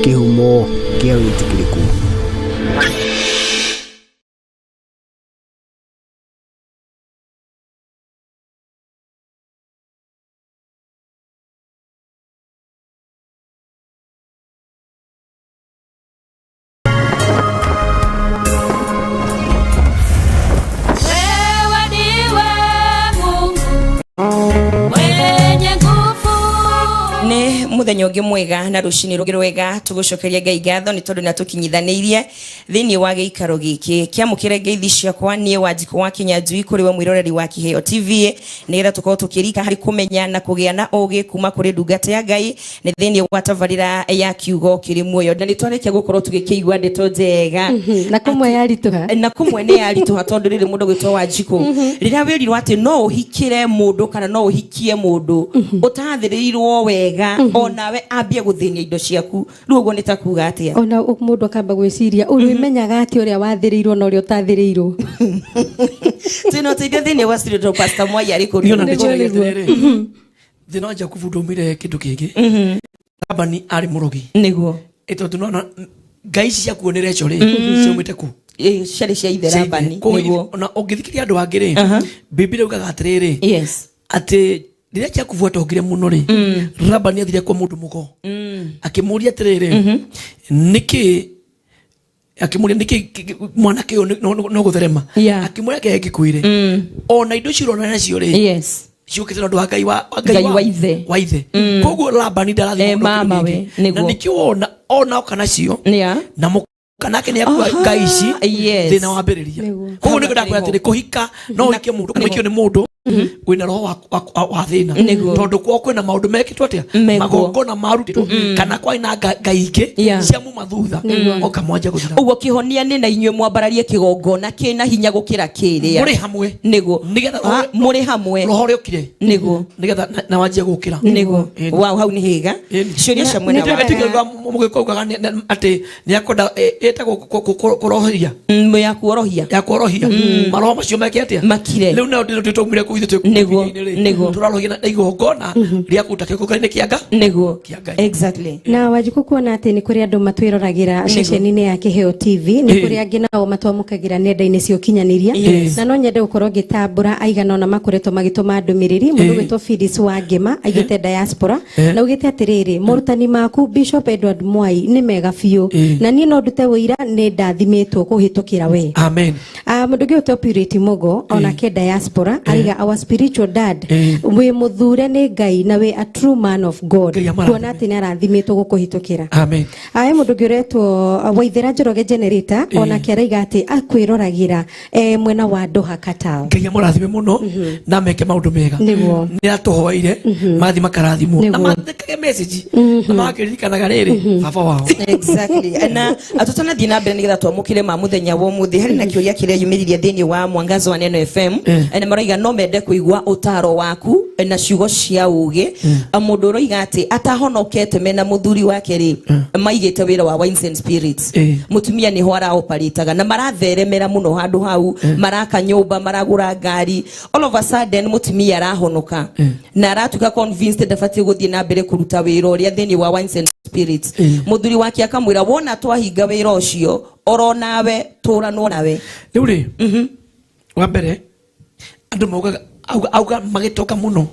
Kĩhumo kĩa wĩtĩkĩrĩku. Wewe ndiwe Mungu mwenye nguvu. Nĩ muthenya ũngĩ mwega na rũcinĩ rũngĩ rwega, tũgũcokeria Ngai ngatho nĩ tondũ nĩ atũkinyithanĩirie thĩinĩ wa gĩikaro gĩkĩ. Kĩamũkĩre ngeithi ciakwa niĩ Wanjikũ wa Kĩnyanjui kũrĩ we mwĩroreri wa Kĩheo TV, nĩgetha tũkorwo tũkĩrika harĩ kũmenya na kũgĩa na ũgĩ kuma kũrĩ ndungata ya Ngai nĩ thĩinĩ wa tabarĩra ya Kiugo Kĩrĩ Muoyo. Na nĩ twarĩkia gũkorwo tũgĩkĩigua ndeto njega Na kũmwe yaritũha. Na kũmwe nĩ yaritũha, tondũ rĩrĩ mũndũ gwĩtwo Wanjikũ, rĩrĩa wĩrirwo atĩ no ũhikĩre mũndũ kana no ũhikie mũndũ ũtathĩrĩirwo wega, onawe ambie gũthĩnia indo ciaku, rĩu ũguo nĩ ta kuga atĩa? Ona mũndũ akamba gwĩciria ũrĩmenyaga atĩ ũrĩa wathĩrĩirwo na ũrĩa ũtathĩrĩirwo. Twĩna ũteithio thĩinĩ wa studio tondũ Pastor Mwai arĩ kũndũ. Niĩ ona Nĩguo, ndĩciragia nĩguo. atĩrĩrĩ, thĩna wa Jakubu ndũmire kĩndũ kĩngĩ, Labani arĩ mũrogi. Ĩ tondũ nona ngai ici ciakuo nĩ Rachel rĩ, ciaumĩte kũ? Ĩ, ciarĩ cia ithe Cia ithe. Labani. Koguo ona ũngĩthikĩrĩria andũ angĩ rĩ, Bibilia yugaga atĩrĩrĩ, atĩ rĩrĩa Jakubu atongire mũno rĩ, Labani athire kwa mũndũ mũgo, akĩmũria atĩrĩrĩ, nĩkĩ, akĩmũria nĩkĩ mwanake ũyũ no gũtherema. Akĩmũria kĩrĩa ngĩkwĩre, ona indo icio ũrona nacio rĩ, ciũkĩte na ũndũ wa Ngai wa Ngai wa ithe. Wa ithe. Koguo Labani ndarathiĩ Eh, mũndũ mama kĩndũ we, kĩngĩ. Na nĩkĩo wona ona oka nacio na mũkanake nĩ akua ngai ici, thĩna wambĩrĩria. Koguo nĩguo ndakwĩra atĩrĩ, kũhika no ũhikie mũndũ kana ũhikio nĩ mũndũ wĩna roho wa thĩna, tondũ kwao kwĩna maũndũ mekĩtwo atĩa, magongona marutĩtwo, kana kwarĩ na ngai ingĩ cia muma thutha, oka mwanja gũthira. Ũguo kĩhonia nĩ na inyuĩ mwambararie kĩgongona kĩna hinya gũkĩra kĩrĩa. Mũrĩ hamwe. Nĩgetha Ah, mũrĩ hamwe. Roho ũrĩa ũkire, nĩgetha na wanjie gũkĩra. Ĩni. Wow, hau nĩ hega. Ĩni. Ciũria cia mwena Nĩ wa tuge mũgĩkũyũ ugaga atĩ nĩ akwenda ĩtagwo kũrohia. Ya kuorohia. Ya kuorohia maroho macio meke atĩa? Makire. Rĩu nayo ndĩrĩ twaumire kũu ithuĩ twĩ kũu iria-inĩ rĩ, tũrarohia na igongona rĩa kũruta kĩgongona-inĩ kĩa Nga kĩa Ngai. Na Wanjikũ, kuona atĩ nĩ kũrĩ andũ matwĩroragĩra ceceni-inĩ ya Kĩheo TV, nĩ kũrĩ angĩ nao matwamũkagĩra nenda-inĩ cia ũkinyanĩria, na no nyende gũkorwo ngĩtambũra aigana ũna makoretwo magĩtũma ndũmĩrĩri. Mũndũ gwĩtwo Phyllis wa Ngĩma aigĩte diaspora na ugĩte atĩrĩrĩ, morutani maku, Bishop Edward Mwai, nĩ mega biũ, na niĩ no ndute ũira nĩ ndathimĩtwo kũhĩtũkĩra we. Amen. Ah, mũndũ ũngĩ ũtwo Purity Mugo onake diaspora araiga, "Our spiritual dad, wĩ mũthure nĩ Ngai na wĩ a true man of God." Ngai amarathime. Kuona atĩ nĩ arathimĩtwo gũkũhĩtũkĩra. Amen. Aya, mũndũ ũngĩ ũretwo Waithera Njoroge Generator onake araiga atĩ akwĩroragĩra mwena wa Doha, Qatar. Ngai amũrathime mũno na meke maũndũ mega. Nĩ atũhoeire mathi makarathimwo na mathĩkage message na magakĩririkanaga rĩrĩ baba wao. Exactly. Na tũtanathiĩ na mbere nĩgetha twamũkĩre ma mũthenya wa ũmũthĩ, harĩ na kĩũria kĩrĩa yumĩririe thĩinĩ wa Mwangaza wa Neno FM, na marauga no mende kũigua ũtaaro waku na ciugo cia ũgĩ. Mũndũ ũroiga atĩ atahonokete mena mũthuri wake rĩ, maigĩte wĩra wa wines and spirits. Mũtumia nĩho araoparĩtaga na maratheremera mũno handũ hau, maraka nyũmba, maragũra ngari. All of a sudden mũtumia arahonoka na aratuĩka convinced ndabatiĩ gũthiĩ na mbere kũruta wĩra ũrĩa thĩinĩ wa wines and spirits. Mũthuri wake akamwĩra, "Wona twahinga wĩra ũcio oro nawe tũranwo nawe." Rĩu rĩ, wa mbere andũ maugaga auga magĩtoka mũno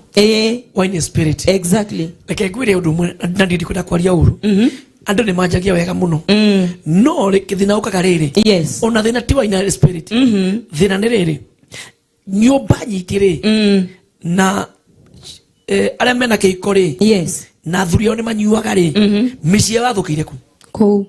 wine and spirit. Reke ngwĩre ũndũ ũmwe, na ndiĩ ndikwenda kwaria ũru, andũ nĩ manjagia wega mũno, no rĩ thĩna ũkaga rĩrĩ, ona thĩna ti wine and spirit, thĩna nĩ rĩrĩ, nyũmba nyingĩ rĩ, na arĩa mena kĩhiko rĩ, na athuri ao nĩ manyuaga rĩ, mĩciĩ yao yathũkĩire kũ? Kũu.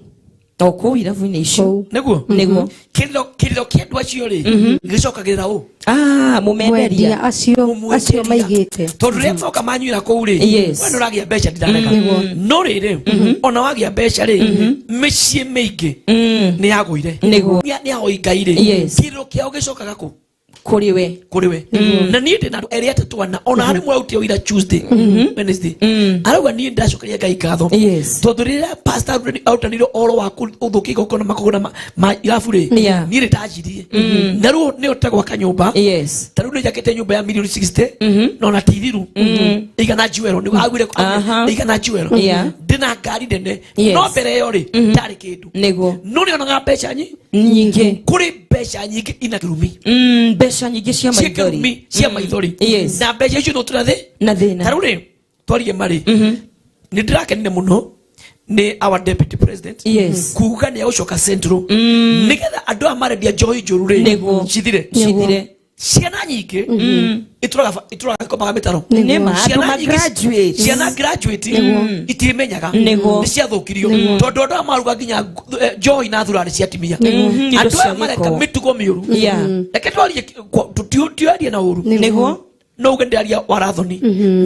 O kũu irabu-inĩ icio. Kũu. Nĩguo. Kĩrĩro kĩa andũ acio rĩ, gĩcokagĩrĩra ũ? Ah, mũmenderia. Mwendia acio acio maigĩte. Tondũ rĩrĩa moka manyuĩra kũu rĩ, we nĩ ũragĩa mbeca, ndirarega, no rĩrĩ, ona wagĩa mbeca rĩ, mĩciĩ mĩingĩ nĩ yagũire. Nĩ ahoi Ngai rĩ, kĩrĩro kĩao gĩcokaga kũ? Kũrĩ we. Kũrĩ we. Na niĩ ndĩ na andũ erĩ atatũ ana, ona harĩ mwarutie ũira Tuesday, Wednesday, arauga niĩ ndacokeria Ngai ngatho tondũ rĩrĩa pastor arutanire ũhoro wa gũthũkia igongona makogona ma irabu rĩ, niĩ nĩ ndajirie na rĩu nĩ ũte gwaka nyũmba. Ta rĩu nĩ njakĩte nyũmba ya milioni 60, na ona ti thiru, igana njuero nĩguo augire. Igana njuero. Ndĩna ngari nene. No mbere ĩyo rĩ, ndarĩ kĩndũ. No nĩ onaga mbeca nyingĩ. Kũrĩ mbeca nyingĩ ina kĩrumi. Mbeca nyingĩ cia cia maithori. Kĩrumi cia maithori. Na mbeca icio no tũrathĩ na thĩna. Ta rĩu rĩ, twarie marĩ, nĩ ndĩrakenire mũno nĩ our deputy president kuga nĩ egũcoka Central nĩgetha andũ aya marendia njohi njũru rĩ, cithire. Cithire. Ciana nyingĩ itũraga ikomaga mĩtaro. Nĩ ma andũ Ciana ma graduate. Ciana graduate itimenyaga nĩ ciathũkirio tondũ andũ aya maruga nginya njohi na thurarĩ cia atimia. Indo Andũ cia aya mareka gĩko. mĩtugo mĩũru. Reke twarie tutiarie na ũru. No uge ndĩraria warathoni,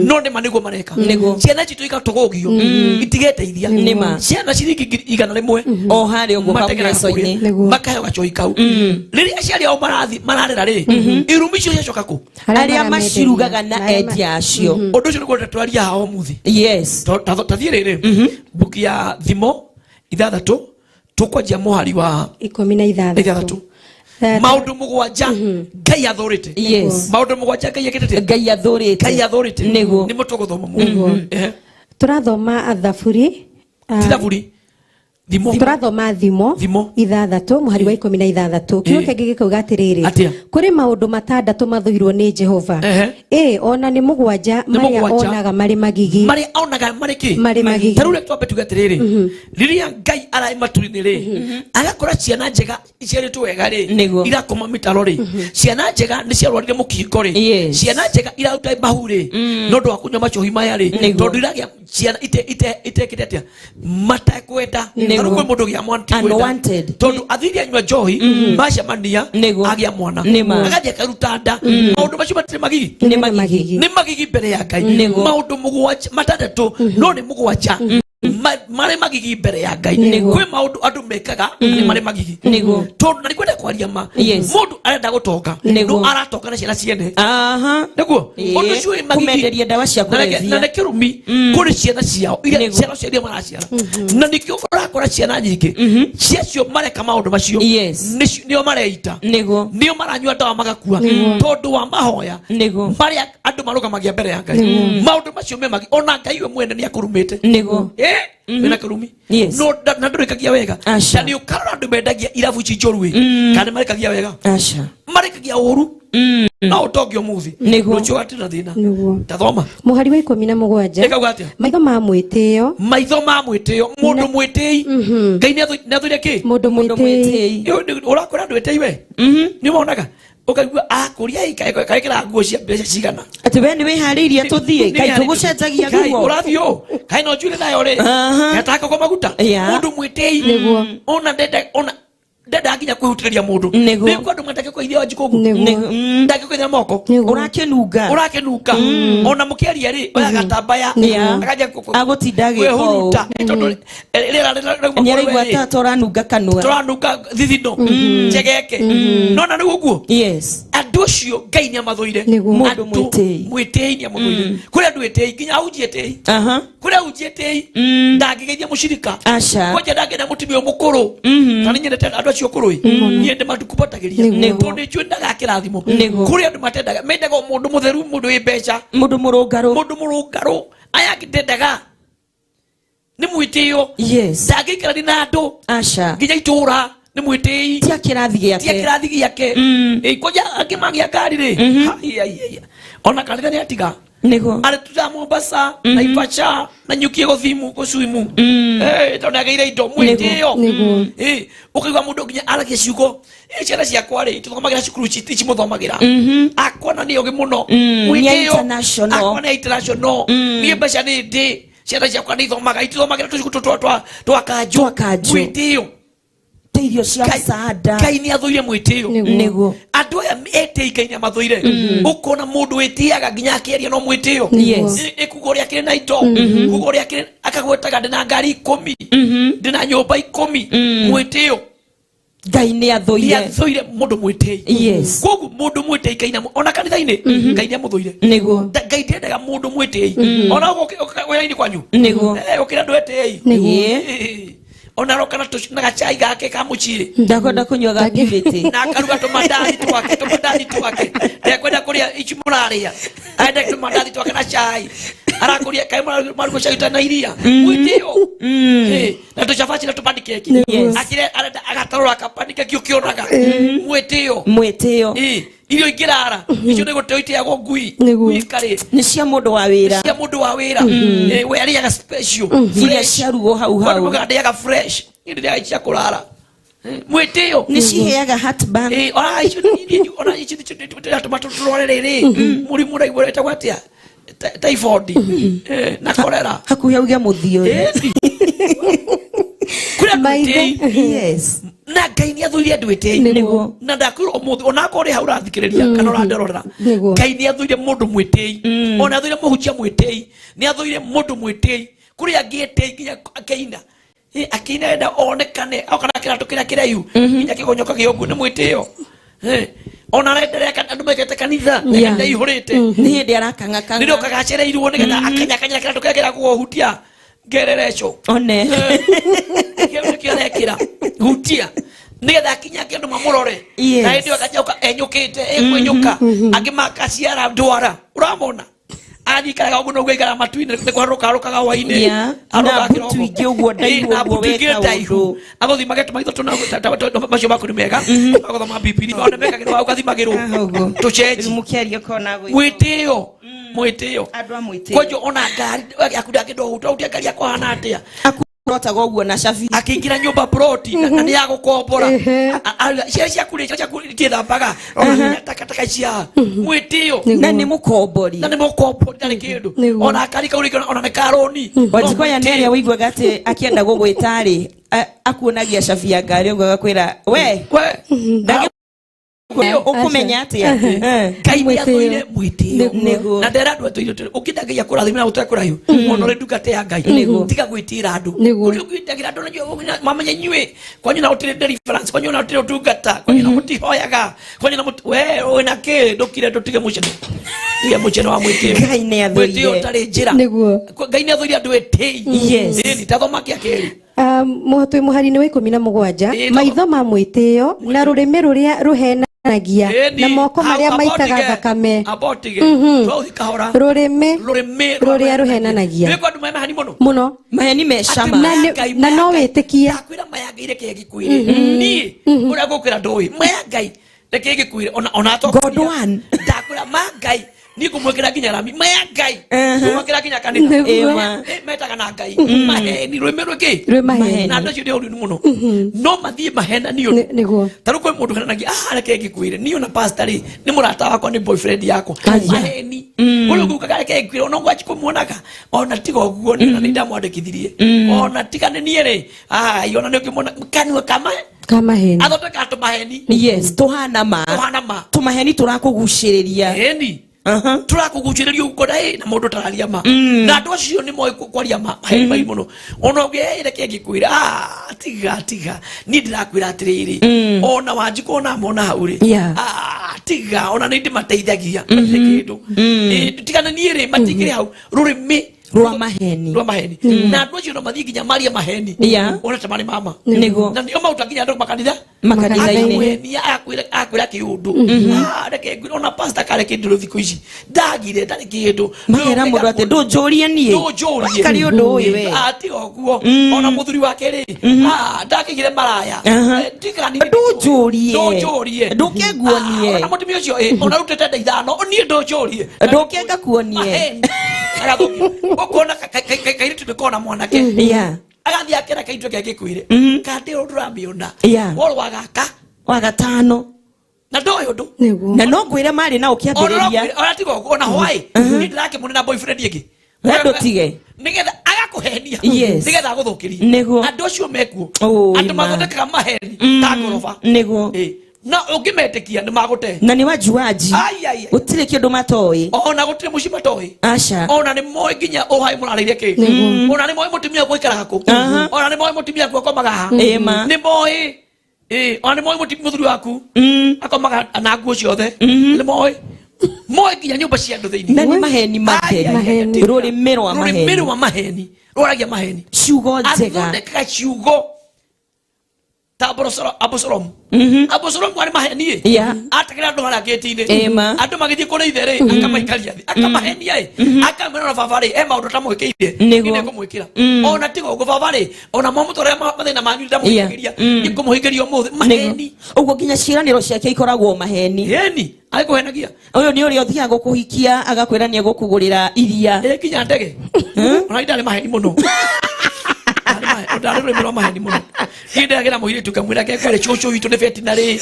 no nĩma nĩguo mareka. Ciana citũ igatũgũgio itigeteithia. Nĩma. Ciana ciringi 100,000 O harĩa ũguo mateng'eraga kamweco-inĩ. kũrĩa, makaheo gacohi kau. Rĩrĩa aciari ao marathi mararĩra rĩ, irumi icio ciacoka kũ? Arĩa macirugaga na endia acio. Ũndũ ũcio nĩguo twaria haha ũmũthĩ. Tathiĩ rĩrĩ, mbuki ya Thimo 6, tũkwanjia mũhari wa 16. 6. Maũndũ 7 Ngai athũrĩte. Maũndũ 7 Ngai ekĩte. Ngai athũrĩte. Ngai athũrĩte. Nĩmo tũgũthoma mũno. Tũrathoma Thaburi, Ti Thaburi, Thimo. Tũrathoma Thimo Thimo. 6 mũhari wa 16. Kiugo kĩngĩ gĩkauga atĩrĩrĩ, Atĩa? Kũrĩ maũndũ 6 mathũirwo nĩ Jehova, ĩ ona nĩ 7 Nĩ marĩa 7. onaga marĩ magigi. Marĩa onaga marĩ kĩ? Marĩ magigi. Ta rĩu reke twambe tuge atĩrĩrĩ, rĩrĩa Ngai ararĩ matu-inĩ rĩ, agakora ciana njega iciarĩtwo wega rĩ, irakoma mĩtaro rĩ, ciana njega nĩ ciarwarire mũkingo rĩ, ciana njega iraruta mahu rĩ, nĩ ũndũ wa kũnyua macohi maya rĩ, tondũ iragĩa ciana itekĩte atĩa matekwenda. Ta rĩu kwĩ mũndũ ũgĩa mwana ti kwenda. Unwanted. Tondũ athire anyua njohi macemania agĩa mwana, agathiĩ akaruta nda. Maũndũ macio matirĩ magigi? Nĩ magigi. Nĩ magigi mbere ya Ngai. Maũndũ 7, 6, no nĩ 7 marĩ magigi mbere ya Ngai. Kwĩ maũndũ andũ mekaga nĩ marĩ magigi. Tondũ na nĩkwenda kwaria ma, mũndũ arenda gũtonga, no aratonga na ciana ciene. Nĩguo ũndũ ũcio wĩ magigi. Kũmenderia ndawa cia Na kũrebia. nĩ kĩrumi kũrĩ ciana ciao iria ciana cio iria maraciara, na nĩkĩo ũrakora ciana nyingĩ ciacio mareka maũndũ macio. Nĩo mareita, nĩo maranyua ndawa magakua tondũ wa mahoya marĩa andũ marũgamagia mbere ya Ngai. Maũndũ macio me magi, ona Ngai we mwene nĩ akũrumĩte. Wĩna kĩrumi. No na ndũrĩkagia wega. Aca. Na nĩ ũkarora andũ mendagia irabu ici njũru ĩ, kana marĩkagia wega? Aca. Marĩkagia ũru no ũtonge ũmũthĩ, rũciũ ũgatinda thĩna. Tathoma. Mũhari wa 17. Ĩkauga atĩa? Maitho ma mwĩtĩo. Maitho ma mwĩtĩo, mũndũ mwĩtĩi, Ngai nĩ athũire kĩ? Mũndũ Mũndũ mwĩtĩi. mwĩtĩi. Ũrakora andũ etĩi we nĩ monaga ũkaigua akũria kaĩkĩra nguo cia mbeca cigana. Atĩ we nĩ wĩharĩirie tũthiĩ Ngai tũgũcenjagia Ngai, nguo. ũrathiĩ ũũ kaĩ no njuĩrĩ nayo rĩ, getakagwo maguta. Mũndũ mwĩtĩi ona ndenda, ona ndendaga nginya kwĩhutĩrĩria mũndũ. Nĩkuo andũ matangĩkũithia Wanjikũ ũguo. Ndangĩkũithia moko. Ũrakĩnunga. Ũrakĩnunga, ona mũkĩaria rĩ, oya gatambaya, akanjia Agũtinda agĩka ũũ. kwĩhuruta tondũ rĩera rĩrauma Nĩ kũrĩ araigua we rĩ, ta tũranunga kanua. Tũranunga thithino njegeke, nona rĩu ũguo. Andũ acio Ngai nĩ amathũire. Mũndũ Andũ mwĩtĩi. Mwĩtĩi nĩ amathũire. Kũrĩ andũ etĩi, nginya ahunjia etĩi. Kũrĩ ahunjia etĩi ndangĩgeithia mũcirika. Aca. Kwanja ndangĩenda mũtumia ũyũ mũkũrũ, na nĩ nyendete andũ acio akũrũ ĩ, niĩ ndĩ matukubotagĩria tondũ nĩ njũĩ ndagakĩrathimo. Kũrĩ andũ matendaga, mendaga o mũndũ mũtheru, mũndũ wĩ mbeca, Mũndũ mũrũngarũ. Mũndũ mũrũngarũ. Aya angĩ ndendaga nĩ mwĩtĩo. Ndangĩikarania na andũ. Aca. Nginya itũra nĩ mwĩtĩi. Tia kĩrathi gĩake. Tia kĩrathi gĩake. Ĩ, kwanja angĩ magĩa ngari rĩ, hai, hai, hai. Ona kanitha nĩ atiga. Arĩ tuta Mombasa, Naivasha, na nyukie gũthimu gũcuimu. Tondũ nĩagĩire indo mwĩtĩo. Ũkaigua mũndũ nginya aragia ciugo, "Ĩ, ciana ciakwa rĩ, tũthomagĩra cukuru ici ici mũthomagĩra, akwa na nĩ ogĩ mũno." Nĩ Mwĩtĩo. international. Akwa nĩ international, niĩ mbeca nĩ ndĩ, ciana ciakwa nĩ ithomaga, itithomagĩra tũcukuru twa kanjũ. Twa kanjũ. Mwĩtĩo. Ta irio cia msaada. Ngai nĩ athũire mwĩtĩo. Andũ aya etĩi Ngai nĩ amathũire. Ũkona mũndũ wĩtĩaga nginya akĩaria no mwĩtĩo. Ĩ kuga ũrĩa akĩrĩ na indo, kuga ũrĩa akĩrĩ, akagwetaga ndĩna ngari 10, ndĩna nyũmba 10. Mwĩtĩo. Ngai nĩ athũire. Nĩathũire mũndũ mwĩtĩi. Yes. Koguo mũndũ mwĩtĩi Ngai nĩamũ- ona kanitha-inĩ Ngai nĩamũthũire. Nĩguo. Ngai ndendaga mũndũ mwĩtĩi ona wĩra-inĩ kwanyu. Nĩguo. Ũkĩra andũ etĩi. Nĩguo. Ona aroka na na gacai gake ka mũciĩ. Ndakwenda kũnyua ga piviti. Na akaruga tũmandathi twake, tũmandathi twake. Ndekwenda kũrĩa ici mũrarĩa, arenda tũmandathi twake na cai. Arakũria kaĩ maruga cai ũtarĩ na iria. Mwĩtĩo. Na tũcabaci na tũpanikeki. Yes. Akĩrĩa arenda agatarũra kapanikeki ũkĩonaga. Mwĩtĩo. Mwĩtĩo. Irio ingĩrara icio nĩ gũteo iteagwo ngui. Nĩguo. Ngui ikarĩ Nĩ cia mũndũ wa wĩra. cia mũndũ wa wĩra. We arĩaga special. Iria Fresh. ciarugwo hau Andũ hau. maugaga ndĩaga fresh. Niĩ ndĩrĩaga cia kũrara. Mwĩtĩo. Nĩ ciheaga heartburn. Ona icio ona icio tũratũma tũrware rĩrĩ mũrimũ ũraigua wĩtagwo atĩa? Typhoid. Na cholera. Hakuhĩ auge mũthiori. Kũrĩ andũ Maitho. etĩi. Yes. Na Ngai nĩ athũire andũ etĩi. Nĩguo. Na ndakwĩra ũmũthĩ onakorwo ũrĩ hau ũrathikĩrĩria kana ũrandorera, Nĩguo. Ngai nĩ athũire mũndũ mwĩtĩi. Ona athũire mũhunjia mwĩtĩi, nĩ athũire mũndũ mwĩtĩi. Kũrĩ angĩ etĩi nginya akĩina. Akĩina enda onekane oka na kĩratũ kĩrĩa kĩraihu nginya kĩgonyoka gĩa ũguo nĩ mwĩtĩo. Ona arenderea andũ mekete kanitha, Yeah. kanitha ihũrĩte. Nĩ hĩndĩ arakang'akang'a. Nĩ rĩo gacereirwo nĩgetha akanyakanya kĩratũ kĩrĩa kĩrakũhutia ngerereco. One. Kĩu nĩkĩo arekĩra hutia nĩgetha akinyange andũ mamũrore. Yes. Na hĩndĩ ĩyo agacoka enyũkĩte, ekwenyũka angĩ makaciara ndwara ũramona athiĩ ikaraga ũguo noguo aikaraga matu-inĩ nĩ kwarũka arũkaga hwainĩ. Yeah. Arũkaga Na mbutu kĩroko. ingĩ ũguo ndaihu Na ũguo mbutu ingĩ weka ndaihu. ũndũ. Agũthima maitho macio maku nĩ mega agũthoma Bibilia ona mekagĩrwo hau ũgathimagĩrwo. Ah, ũguo. Tũcenji. Mũkĩaria ũkona gwĩka. Mwĩtĩo. Mwĩtĩo. Andũ a mwĩtĩo. Kwanjia ona ngari yaku ndangĩndohuta hutia ngari yakwa hana atĩa. Akurotaga ũguo na cabi. Akĩingĩra nyũmba ploti na nĩ ya gũkombora. Ciana ciaku rĩ, ciana ciaku itiĩthambaga. Takataka cia mwĩtĩo. Na nĩ mũkombori. Na nĩ mũkombori ndarĩ kĩndũ. Nĩguo. Ona akari kau rĩngĩ ona nĩ karoni. Wanjikũya nĩ arĩa ũiguaga atĩ akĩenda gũgwĩta rĩ, akuonagia cabi ya ngari ũguo agakwĩra we. We. Ũkũmenya atĩa? Ngai nĩ athũire mwĩtĩo. Nĩguo. Na ndera andũ atũire atĩrĩ, ũngĩenda Ngai akũrathime na gũtware kũraihu, ona ũrĩ ndungata ya Ngai, tiga gwĩtĩĩra andũ. Nĩguo. Ũrĩa ũngĩtagĩra andũ na mamenye inyuĩ, kwanyu na gũtirĩ deliverance, kwanyu na gũtirĩ ũtungata, kwanyu na mũtihoyaga, kwanyu na we wĩna kĩ? Ndũkire ndũtige mũcene. Tiga mũcene wa mwĩtĩo. Ngai nĩ athũire. Mwĩtĩo ũtarĩ njĩra. Nĩguo. Ngai nĩ athũire andũ etĩi. Yes. Ĩni, ta thoma kĩa kerĩ. Twĩ mũhari-inĩ wa 17. Ĩĩ, Maitho ma mwĩtĩo na rũrĩmĩ rũrĩa rũhenanagia Ĩni, na moko marĩa abo maitaga tige, thakame. abo tige. Twaũthi kahora. Rũrĩmĩ Rũrĩmĩ rũrĩa rũhenanagia. Nĩ kwa andũ me maheni mũno. Mũno. Maheni me cama. Na na no wĩtĩkie. Ndakwĩra maya Ngai reke ngĩkwĩre. Niĩ ũrĩa ngũkwĩra ndũĩ. Maya Ngai reke ngĩkwĩre ona atongoria. God one. Ndakwĩra maya Ngai niĩ ngũmwĩkĩra nginya rami. Maya Ngai ngũmwĩkĩra nginya kanitha. Nĩguo. Metaga na Ngai. Maheni rũrĩmĩ rwĩkĩ? Rwĩ maheni. Na andũ acio nĩ ũru mũno. No mathiĩ mahenani ũndũ. Nĩguo. Ta rĩu kwĩ mũndũ ũhenanagia, reke ngĩkwĩre. Niĩ ona pastor rĩ, nĩ mũrata wakwa, nĩ boyfriend yakwa. Maheni. Ũrĩa ũgukaga reke ngĩkwĩre, ona ũguo kũmuonaga. Ona tiga ũguo, niĩ ona nĩ ndamwandĩkithirie. Ona tiga nĩ niĩ rĩ, ona nĩ ũngĩmuona kanua kama Kamaheni. athondekaga tũmaheni. Yes, tũhana ma. Tũhana ma. Tũmaheni tũrakũgucĩrĩria. Ĩni. Tũrakũgucĩrĩria ũguo na na mũndũ ũtararia ma. Na andũ acio nĩ moĩ kwaria ma, maheni mai mũno. Ona ũngĩ, reke ngĩkwĩra, tiga, tiga. Niĩ ndĩrakwĩra atĩrĩrĩ, ona Wanjikũ ona mona hau rĩ. Tiga, ona nĩ ndĩmateithagia, matirĩ kĩndũ. Tiga nĩ niĩ rĩ, matingĩrĩ hau. Rũrĩmĩ Rwa maheni. Rwa maheni. Na andũ acio no mathiĩ nginya marie maheni. Ona ta marĩ mama. Nĩguo. Na nĩo maruta nginya andũ makanitha. Makanitha-inĩ. Akamuhenia, akwĩra kĩũndũ. Reke ngwĩre, ona pastor kare kĩndũ thikũ ici. Ndagire, ndarĩ kĩndũ. Makera mũndũ atĩ, ndũnjũrie niĩ. Ndũnjũrie. Karĩ ũndũ ũyũ we. Tiga ũguo. Ona mũthuri wake rĩ, ndakĩgire maraya. Tiga niĩ. Ndũnjũrie. Ndũnjũrie. Ndũke nguonie. Ona mũtumia ũcio, ona rutĩte nda ithano, niĩ ndũnjũrie. Ndũke ngakuonie. Maheni. Agathũkia. Ũkuona kairĩtu nĩ kona mwanake. Agathiĩ akera kairĩtu keke gĩkuire. Kandĩ ũndũ ũramĩona. Woro wa gaka. Wa gatano. Na ndoĩ ũndũ. Nĩguo. Na no ngwĩre marĩ na ũkĩambĩrĩria. Ona tiga ũguo, ona hwaĩ. Niĩ ndĩrakĩmũne na boyfriend ĩngĩ. We ndũtige. Nĩgetha agakũhenia. Yes. Nĩgetha agũthũkĩrie. Nĩguo. Andũ acio mekuo. Oi, Andũ ma. mathondekaga maheni ta ngoroba. Nĩguo. Na ũngĩmetĩkia nĩ magũte. Na nĩ wajuaji. Ai, ai, ai. Gũtirĩ kĩndũ matoĩ. Ona gũtirĩ mũciĩ matoĩ. Aca. Ona nĩ moĩ nginya ũhai mũrarĩire kĩ. Ona nĩ moĩ mũtumia gũikaraga kũ. Ona nĩ moĩ mũtumia gũkomaga ha. Ĩma. Nĩ moĩ. Ĩĩ, ona nĩ moĩ mũthuri waku akomaga na nguo ciothe. Nĩ moĩ, moĩ nginya nyũmba cia andũ thĩinĩ. Na nĩ maheni matheri. Maheni. Rũrĩmĩ rwa Rũrĩmĩ maheni. Rwa maheni, rwaragia maheni. Ciugo njega. Athondekaga ciugo ta Abusalomu. Abusalomu arĩ maheni ĩ. Ategera andũ harĩa gĩti-inĩ. Ĩma. Andũ magĩthiĩ kũrĩ ithe rĩ, akamaikaria thĩ, akamahenia ĩ, akamwĩra ona baba rĩ, he maũndũ atamwĩkĩire. Nĩguo. Niĩ nĩngũmwĩkĩra. Ona tiga ũguo baba rĩ, ona mwamũtwarĩra mathĩna manyu ndamũhingĩria, nĩngũmũhingĩria ũmũthĩ. Maheni. Ũguo nginya ciĩranĩro ciake ikoragwo maheni. Ĩni, agĩkũhenagia. Ũyũ nĩ ũrĩa ũthiaga gũkũhikia agakwĩra nĩ egũkũgũrĩra iria. Ĩ, nginya ndege. Ona ndarĩ maheni mũno. Ndarĩ rũrĩmĩ rwa maheni mũno. Niĩ ndagĩra mũirĩtu ngamwĩra kekwĩre cũcũ witũ nĩ veterinary,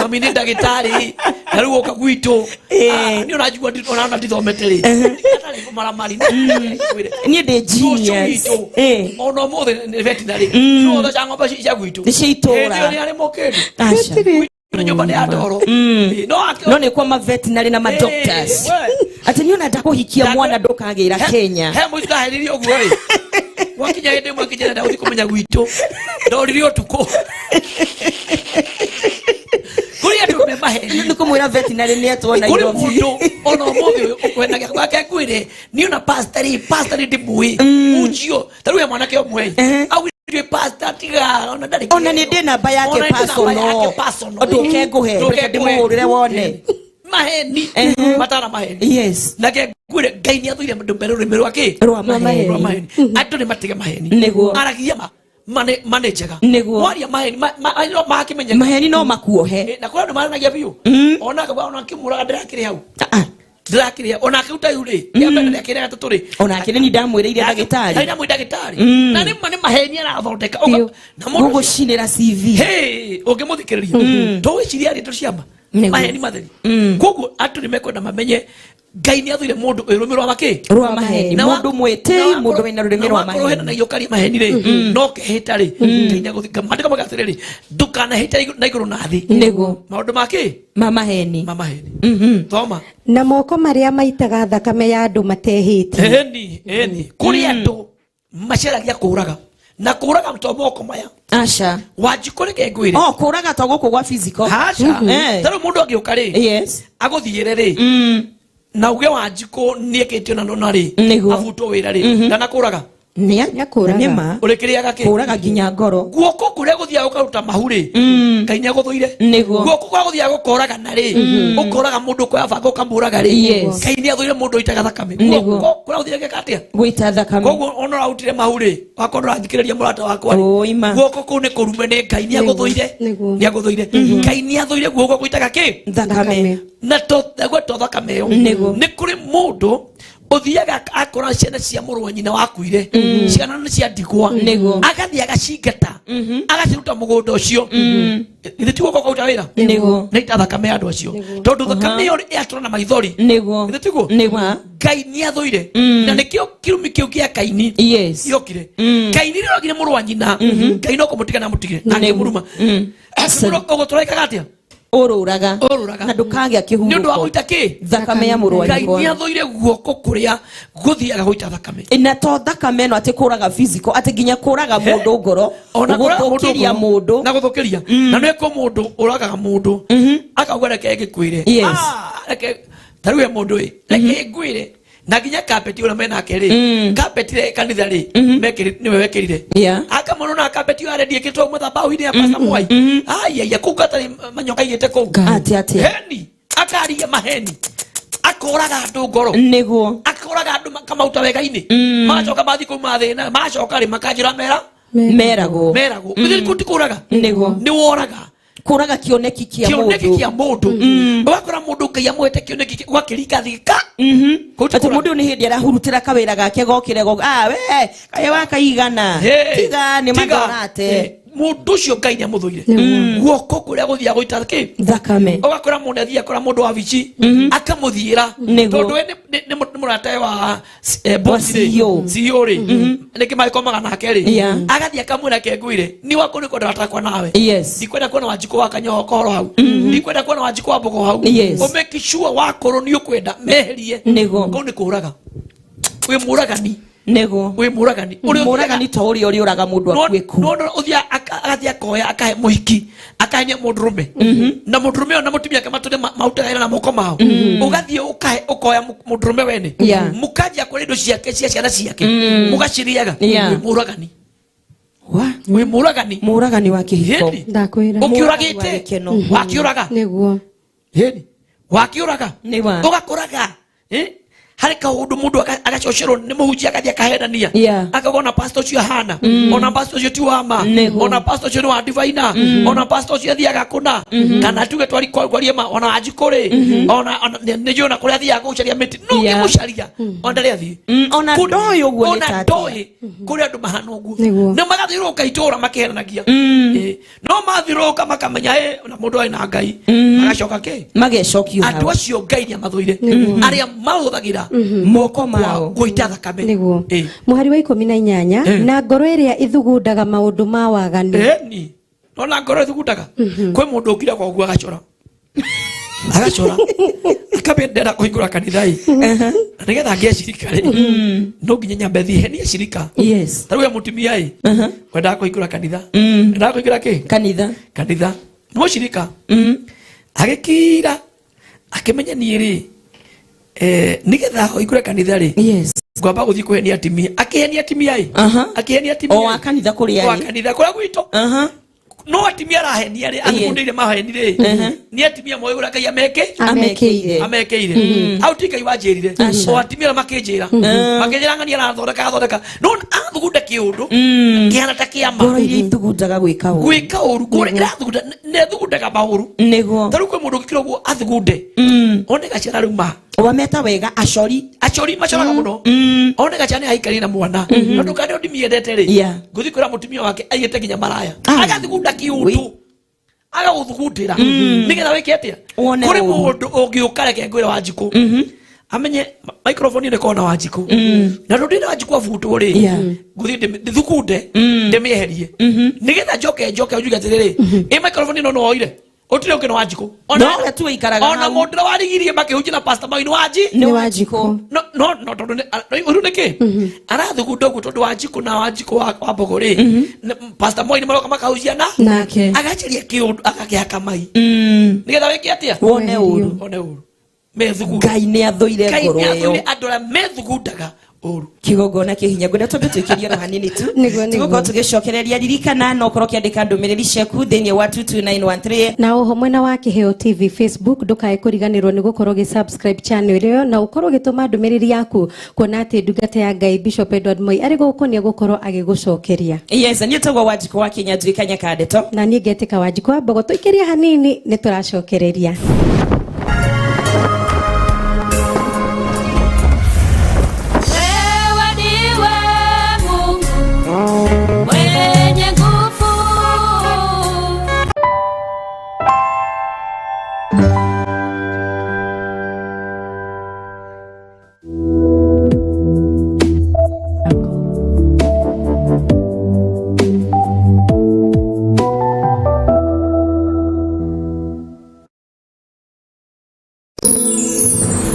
mami nĩ ndagĩtarĩ, na rĩu ũka gwitũ. Ah, niĩ ũranjigua ona ndithomete rĩ, atarĩ kũmaramari. Niĩ ndĩ Cũcũ genius. witũ ona ũmũthĩ nĩ veterinary, ciothe cia ng'ombe cia gwitũ Nĩ cia itũũra. Hĩndĩ ĩyo nĩ arĩ mũkĩndũ. Aca. Nĩ nyũmba nĩ ya ndoro. Ĩ, no No nĩ kwa mavetinary na madoctors. Ĩ, we. Atĩ niĩ ona ndakũhikia mwana ndũkagĩra Kenya. He mũico ndaheririe ũguo ĩ, gwakinya hĩndĩ ĩmwe nginya ndenda gũthiĩ kũmenya gwitũ, ndorire ũtukũ kũrĩ andũ me maheni. Nĩ kũmwĩra veterinary nĩ etwo Kũrĩ Nairobi. mũndũ ona ũmũthĩ ũyũ ũkwenagia gwake ngwĩre niĩ ona pastor rĩ, pastor nĩ ndĩmũĩ ũcio, ta rĩu he mwanake ũmwe ĩ augire pastor tiga ona ndarĩ. Ona nĩ ndĩ namba yake. Ona nĩ ndĩ namba yake personal. Personal. Ndũke ngũhe, Ndũke reke ngũhe. ndĩmũhũrĩre wone. Maheni matara maheni. Na ke ngwĩre Ngai nĩ athũire andũ mere rũrĩmĩ rwa kĩ? Rwa maheni. Rwa maheni. Andũ nĩ matige maheni. Nĩguo. Aragia ma ma nĩ njega. Nĩguo. Waria maheni no makĩmenyeka. Maheni no makuohe. Na kũrĩ andũ maranagia biũ, ona akauga ona akĩmũraga ndĩrakĩrĩ hau. Ah, ah. Ndĩrakĩrĩ hau ona akĩruta ihu rĩ kĩa mbere rĩakĩrĩ gatatũ rĩ. Ona akĩrĩ ni ndamwĩrĩire ndagĩtarĩ. Ndamwĩ ndagĩtarĩ na nĩ ma nĩ maheni arathondeka. Na mũndũ ũcio- Gũgũcinĩra CV. Hey, ũngĩmũthikĩrĩria tũgwĩciria arĩ ciama. Nĩguo. Maheni matheri. Koguo andũ nĩ mekwenda mamenye Ngai nĩ athũire mũndũ wĩ rũrĩmĩ rwa makĩ? Rwa maheni. Na Mũndũ mwĩtĩi, mũndũ wĩna rũrĩmĩ rwa na wakorwo maheni. ũhenanagia ũkaria maheni rĩ, no kehĩta rĩ, Ngai nĩagũthika. Maandĩko mauga atĩrĩrĩ, ndũkanahĩte na igũrũ na thĩ. Nĩguo. Maũndũ ma kĩ? Ma maheni. Ma maheni. Thoma. Na moko marĩa maitaga thakame ya andũ matehĩtie. Ĩni, ĩni, kũrĩ andũ maceragia kũraga na kũraga to moko maya. Aca. Wanjikũ, reke ngwĩre. Oh, kũraga to gũkũ gwa physical. Aca. Eh. Ta rĩu mũndũ angĩũka rĩ, agũthiĩre rĩ, na uge Wanjikũ nĩekĩte ona nona rĩ, abutwo wĩra rĩ, ndanakũraga. Nĩ Nĩakũraga. nĩma. Ũrĩkĩrĩaga kĩ? Kũraga nginya ngoro. Guoko kũrĩa gũthiaga gũkaruta mahu rĩ, Ngai nĩagũthũire. Guoko kũrĩa gũthiaga gũkoraga na rĩ, ũkoraga mũndũ, ũkoya banga ũkamũraga rĩ, Ngai nĩathũire mũndũ ũitaga thakame. Guoko kũrĩa gũthiaga geka atĩa? Gũita thakame. Koguo ona ũrarutire mahu rĩ, wakorwo ũrathikĩrĩria mũrata wakwa rĩ, Ũima. guoko kũu nĩ kũrume nĩ Ngai, nĩagũthũire. Nĩagũthũire. Ngai nĩathũire guoko gũitaga kĩ? Thakame. Na to naguo to thakame ĩyo. Nĩ kũrĩ mũndũ ũthiaga akora ciana cia mũrũ wa nyina wakuire, ciana nĩ cia ndigwa, agathiĩ agacingata, agaciruta mũgũnda ũcio. Githĩ ti guoko kwaruta wĩra? Nĩ ita thakame ya andũ acio, tondũ thakame ĩyo yatũra na maithori. Githĩ tiguo? Nĩguo. Ngai nĩ athũire, na nĩkĩo kĩrumi kĩu kĩa Kaini gĩokire. Kaini rĩrĩa ogire mũrũ wa nyina, Ngai no kũmũtiga na mũtigire na akĩmũruma. Ũguo tũrekaga atĩa? Ũrũraga. Ũrũraga. Na ndũkagĩa Nĩ ũndũ wa kĩhurũko. gũita kĩ? Thakame ya mũrũ wa Ngai nyina. nĩ athũire guoko kũrĩa gũthiaga gũita thakame. Na to thakame ĩno atĩ kũraga physical, atĩ nginya kũraga mũndũ ngoro. Ona kũraga mũndũ gũthũkĩria ngoro, mũndũ. Na gũthũkĩria, na nĩ kũ mũndũ ũragaga mũndũ akauga reke ngĩkwĩre. Ah, reke ta rĩu he mũndũ ĩ, reke ngwĩre, na nginya kapeti ũrĩa menake rĩ, kapeti rĩ kanitha rĩ nĩwe wekĩrire. Akamũrũ na kapeti ĩyo arendia ĩkĩrĩtwo mathabahu-inĩ ya Pastor Mwai. Aiya, kũu gatarĩ manyoka igĩte kũu. Atĩ atĩa? Heni akaria maheni, akoraga andũ ngoro. Akoraga andũ makamauta wega-inĩ, magacoka mathiĩ kũu mathĩna, macoka rĩ makanjĩra mera Meragwo. Meragwo. Mm. Ti kũraga? Nĩ woraga. Kũraga kĩoneki kĩa Kĩoneki mũndũ. Kĩa mũndũ. Ũgakora mũndũ Ngai amũhete kĩoneki ũgakĩringa thika. Atĩ mũndũ ũyũ nĩ hĩndĩ arahurutĩra kawĩra gake gokĩre go, ah, we kaĩ wakaigana, tiga nĩ mathorate. Mũndũ ũcio Ngai nĩ amũthũire, guoko kũrĩa gũthiaga gũita kĩ? Thakame. Ũgakora mũndũ athiĩ akora mũndũ wa wabici akamũthiĩra, tondũ we nĩ mũratawe wa boss rĩ, CEO. CEO rĩ, nĩkĩ magĩkomaga nake rĩ, agathiĩ akamwĩra ke ngwĩre ni wako nĩ kwenda gatakwa nawe. Ndikwenda kuona Wanjikũ wa Kanyoho kohoro hau, ndikwenda kuona Wanjikũ wa Mbogo hau. Ũmake sure wakorwo nĩ ũkwenda meherie. Kũu nĩ kũraga, wĩ mũragani. Wĩ mũragani. Ũrĩa Mũragani to ũrĩa ũrĩũraga mũndũ akue ku. No ũthiaga. Agathiĩ akoya akahe mũhiki, akahenia mũndũrũme na mũndũrũme ona mũtumia ake matũre marutaga wĩra na moko mao. Ũgathiĩ ũkahe ũkoya mũndũrũme wene, mũkanjia kũrĩa indo ciake cia ciana ciake, mũgacirĩaga. Wĩ mũragani. Wĩ mũragani. Mũragani wa kĩhiko. Ĩni. Ndakwĩra. Ũkĩũragĩte. Mũragani wa gĩkeno. Wakĩũraga. Nĩguo. Ĩni. Wakĩũraga. Nĩ wa. Ũgakũraga. Harĩ kaũndũ mũndũ agacocerwo nĩ mũhunjia agathiĩ akahenania, akauga ona pastor ũcio ahana, ona pastor ũcio ti wa ma, ona pastor ũcio nĩ wa divaina, ona pastor ũcio athiaga kũna, kana tuge twari kwarie ma, ona Wanjikũ rĩ, ona nĩ njũĩ ona kũrĩa athiaga gũcaria mĩtĩ, no ũngĩmũcaria ona ndarĩ athiĩ. Ona ndoĩ ũguo nĩ ona ta atĩa. ndoĩ kũrĩ andũ mahana ũguo. Nĩguo. Na magathiũrũrũka itũũra makĩhenanagia. No mathiũrũrũka makamenya ona mũndũ arĩ na Ngai, magacoka kĩ? Magecokio Andũ hau. acio Ngai nĩ amathũire, arĩa mahũthagĩra moko mao gũita thakame. Nĩguo. Mũhari wa 18, na ngoro ĩrĩa ĩthugundaga maũndũ ma waganu. Ĩni. Nona ngoro ĩthugundaga. Kwĩ mũndũ ũkira kwa ũguo agacora. Agacora. Akambia ndĩrenda kũhingũra kanitha ĩ. Na nĩgetha ngĩe cirika rĩ, no nginya nyambe thiĩ henie cirika. Ta rĩu we mũtumia ĩ, wendaga kũhingũra kanitha. Wendaga kũhingũra kĩ? Kanitha. Kanitha. Nĩ mũcirika. Agĩkira, akĩmenya niĩ rĩ, nĩgetha hingũre kanitha rĩ, ngwamba gũthiĩ kũhenia atumia. Akĩhenia atumia ĩ. Akĩhenia atumia O ĩ. a kanitha kũrĩa O a ĩ. kanitha kũrĩa gwitũ. No atumia arahenia rĩ, athugundĩire maheni rĩ, nĩ atumia moĩ ũrĩa Ngai Amekĩire. amekĩire. Hau ti Ngai wanjĩrire. O atumia arĩa makĩnjĩra. Makĩnjĩra ng'ania arathondeka, athondeka. No athugunda kĩũndũ kĩhana ta kĩama. Ngoro iria ithugundaga gwĩka ũru. Gwĩka ũru, ngoro ĩrathugunda, nĩ ĩthugundaga maũru. Nĩguo. Ta rĩu kwĩ mũndũ ũngĩkira ũguo athugunde. One gaciara rĩu ma. Wameta wega acori. Acori macoraga mũno. One gaciara nĩ aikarire na mwana. Tondũ kana ndimiendete rĩ, ngũthiĩ kwĩra mũtumia wake aigĩte nginya maraya. Agathugunda kĩũndũ. Agagũthugundĩra. Nĩgetha wĩke atĩa? Wone Kũrĩ ũru. mũndũ ũngĩũka reke ngwĩre Wanjikũ. Amenye microphone ĩno ĩkoragwo na Wanjikũ. Na tondũ ndĩna Wanjikũ abutwo rĩ, ngũthiĩ ndĩthugunde, ndĩmĩeherie. Nĩgetha njoke njoke njuge atĩrĩrĩ, ĩ microphone ĩno nĩwoire? Ũtirĩ ũngĩ nĩ Wanjikũ. No we tu ũikaraga Ona hau. mũndũ ũrĩa warigirie makĩhunjia na Pastor Moi nĩ Wanji? Nĩ Wanjikũ. No, no, no, tondũ nĩ, ũrĩu nĩ kĩ? Arathugunda ũguo tondũ Wanjikũ na Wanjikũ wa Mbogo rĩ, Pastor Moi nĩ maroka makahunjia na nake. Agacaria kĩũndũ agakĩhaka mai. Nĩgetha wĩke atĩa? Wone ũru. Wone ũru. Methugunda. Ngai nĩ athũire Ngai ngoro nĩ athũire ĩyo. andũ arĩa methugundaga ũru. Kĩgongona kĩ hinya. Ngwenda twambe twĩkĩrie oro hanini tu. Nĩguo, nĩguo. Tũgũkorwo tũgĩcokereria. Ririkana no ũkorwo ũkĩandĩka ndũmĩrĩri ciaku thĩinĩ wa 22913. Na oho mwena wa Kĩheo TV Facebook, ndũkae kũriganĩrwo nĩ gũkorwo ũgĩ subscribe channel ĩyo na ũkorwo ũgĩtũma ndũmĩrĩri yaku, kuona atĩ ndungata ya Ngai Bishop Edward Moi arĩ gũkũ nĩ egũkorwo agĩgũcokeria. Yes, niĩ tagwo Wanjikũ wa Kĩnyanjui Kanya Ndeto. Na niĩ ngetĩka Wanjikũ wa Mbogo. Tũikĩrie hanini nĩ tũracokereria. Wewe ndiwe Mungu mwenye nguvu.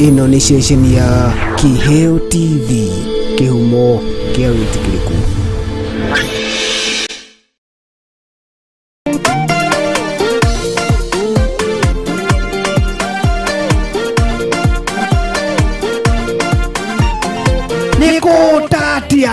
Ĩno nĩ ceceni ya Kĩheo TV, kĩhumo kĩa wĩtĩkĩrĩku. Nĩ gũtatia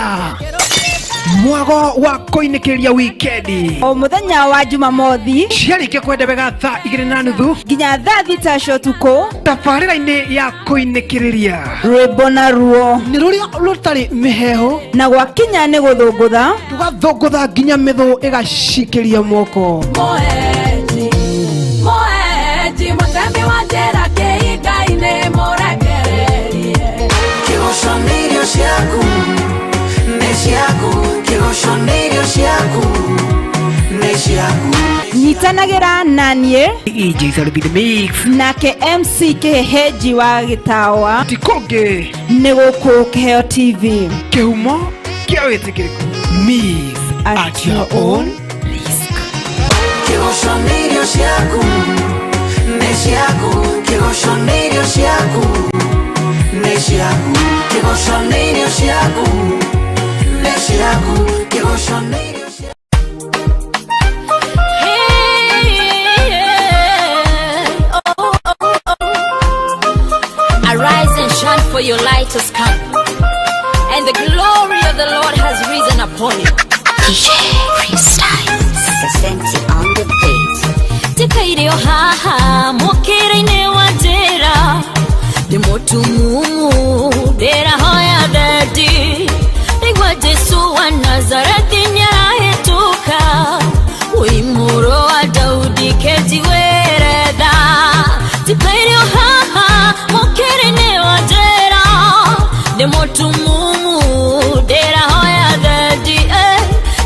mwago wa kũinĩkĩrĩria wikendi o mũthenya wa Jumamothi ciarĩkia kwenda wega thaa igĩrĩ na nuthu nginya thaa thita cia ũtukũ, tabarĩra-inĩ ya kũinĩkĩrĩria rwĩmbo na ruo nĩ rũrĩa rũtarĩ mĩheehũ, na gwakinya nĩ gũthũngũtha, tũgathũngũtha nginya mĩthũ ĩgacikĩria moko. Moeji, moeji, mũtemi wa njĩra kĩhinga-inĩ mũrekererie. Kĩgoco nĩ irio ciaku, nĩ ciaku, kĩgoco nĩ irio ciaku, nĩ ciaku. Nyitanagĩra na niĩ EJ Sarubi The Mix nake MC Kĩhehenji wa Gĩtawa, ti kũngĩ nĩ gũkũ Kĩheo TV, kĩhumo kĩa wĩtĩkĩrĩku. Mix at your own risk. Kĩgoco nĩ irio ciaku, nĩ ciaku, kĩgoco nĩ irio ciaku, nĩ ciaku, kĩgoco nĩ irio ciaku, nĩ ciaku, kĩgoco nĩ irio ciaku. For your light has come, and the glory of the Lord has risen upon you. DJ Freestyles. Senti on the beat. Tikaire haha mukira-inĩ wa njĩra ndĩ mũtumumu ndĩrahoya thendi ndaigua Jesũ wa Nazarethi nĩarahĩtũka wĩ mũrũ wa Daudi kĩnjiguĩre tha. Tikaire haha mukira-inĩ wa njĩra ndĩ mũtumumu ndĩrahoya thendi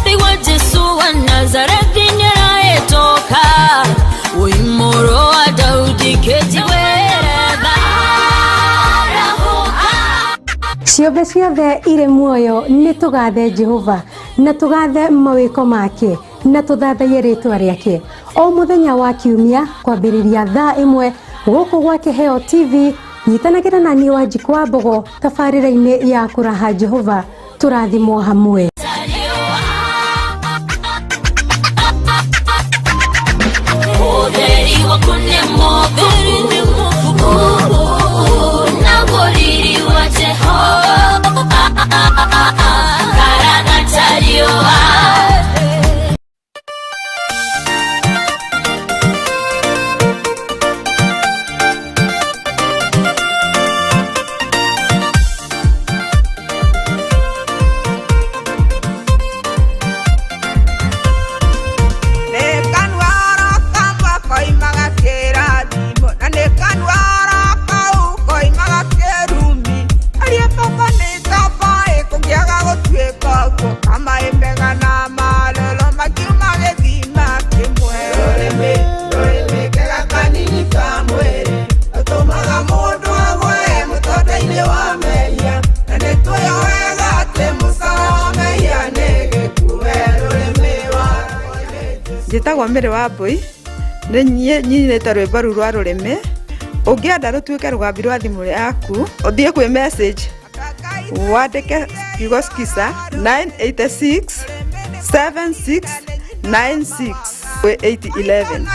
ndaigua Jesũ wa Nazarethi nĩarahĩtũka wĩ mũrũ wa Daudi kĩnjiguĩre tha. Ciũmbe ciothe irĩ muoyo nĩ tũgathe Jehova na tũgathe mawĩko make na tũthathaiye rĩtwa rĩake o mũthenya wa kiumia kwambĩrĩria thaa 1 gũkũ gwa Kĩheo TV. Nyitanagĩra na niĩ Wanjikũ wa Mbogo tabarĩra-inĩ ya kũraha Jehova tũrathimwo hamwe. Ũtheri waku nĩ mũtheri na ũriri wa Jehova karagata riũa. Njĩtagwo Mary Wambui, nĩ niĩ nyinĩte rwĩmbo rũu rwa rũrĩmĩ. Ũngĩenda rũtuĩke rũgambi rwa thimũ yaku, ũthiĩ kwĩ message wandĩke kiugo skiza 986 7696 kwĩ 811.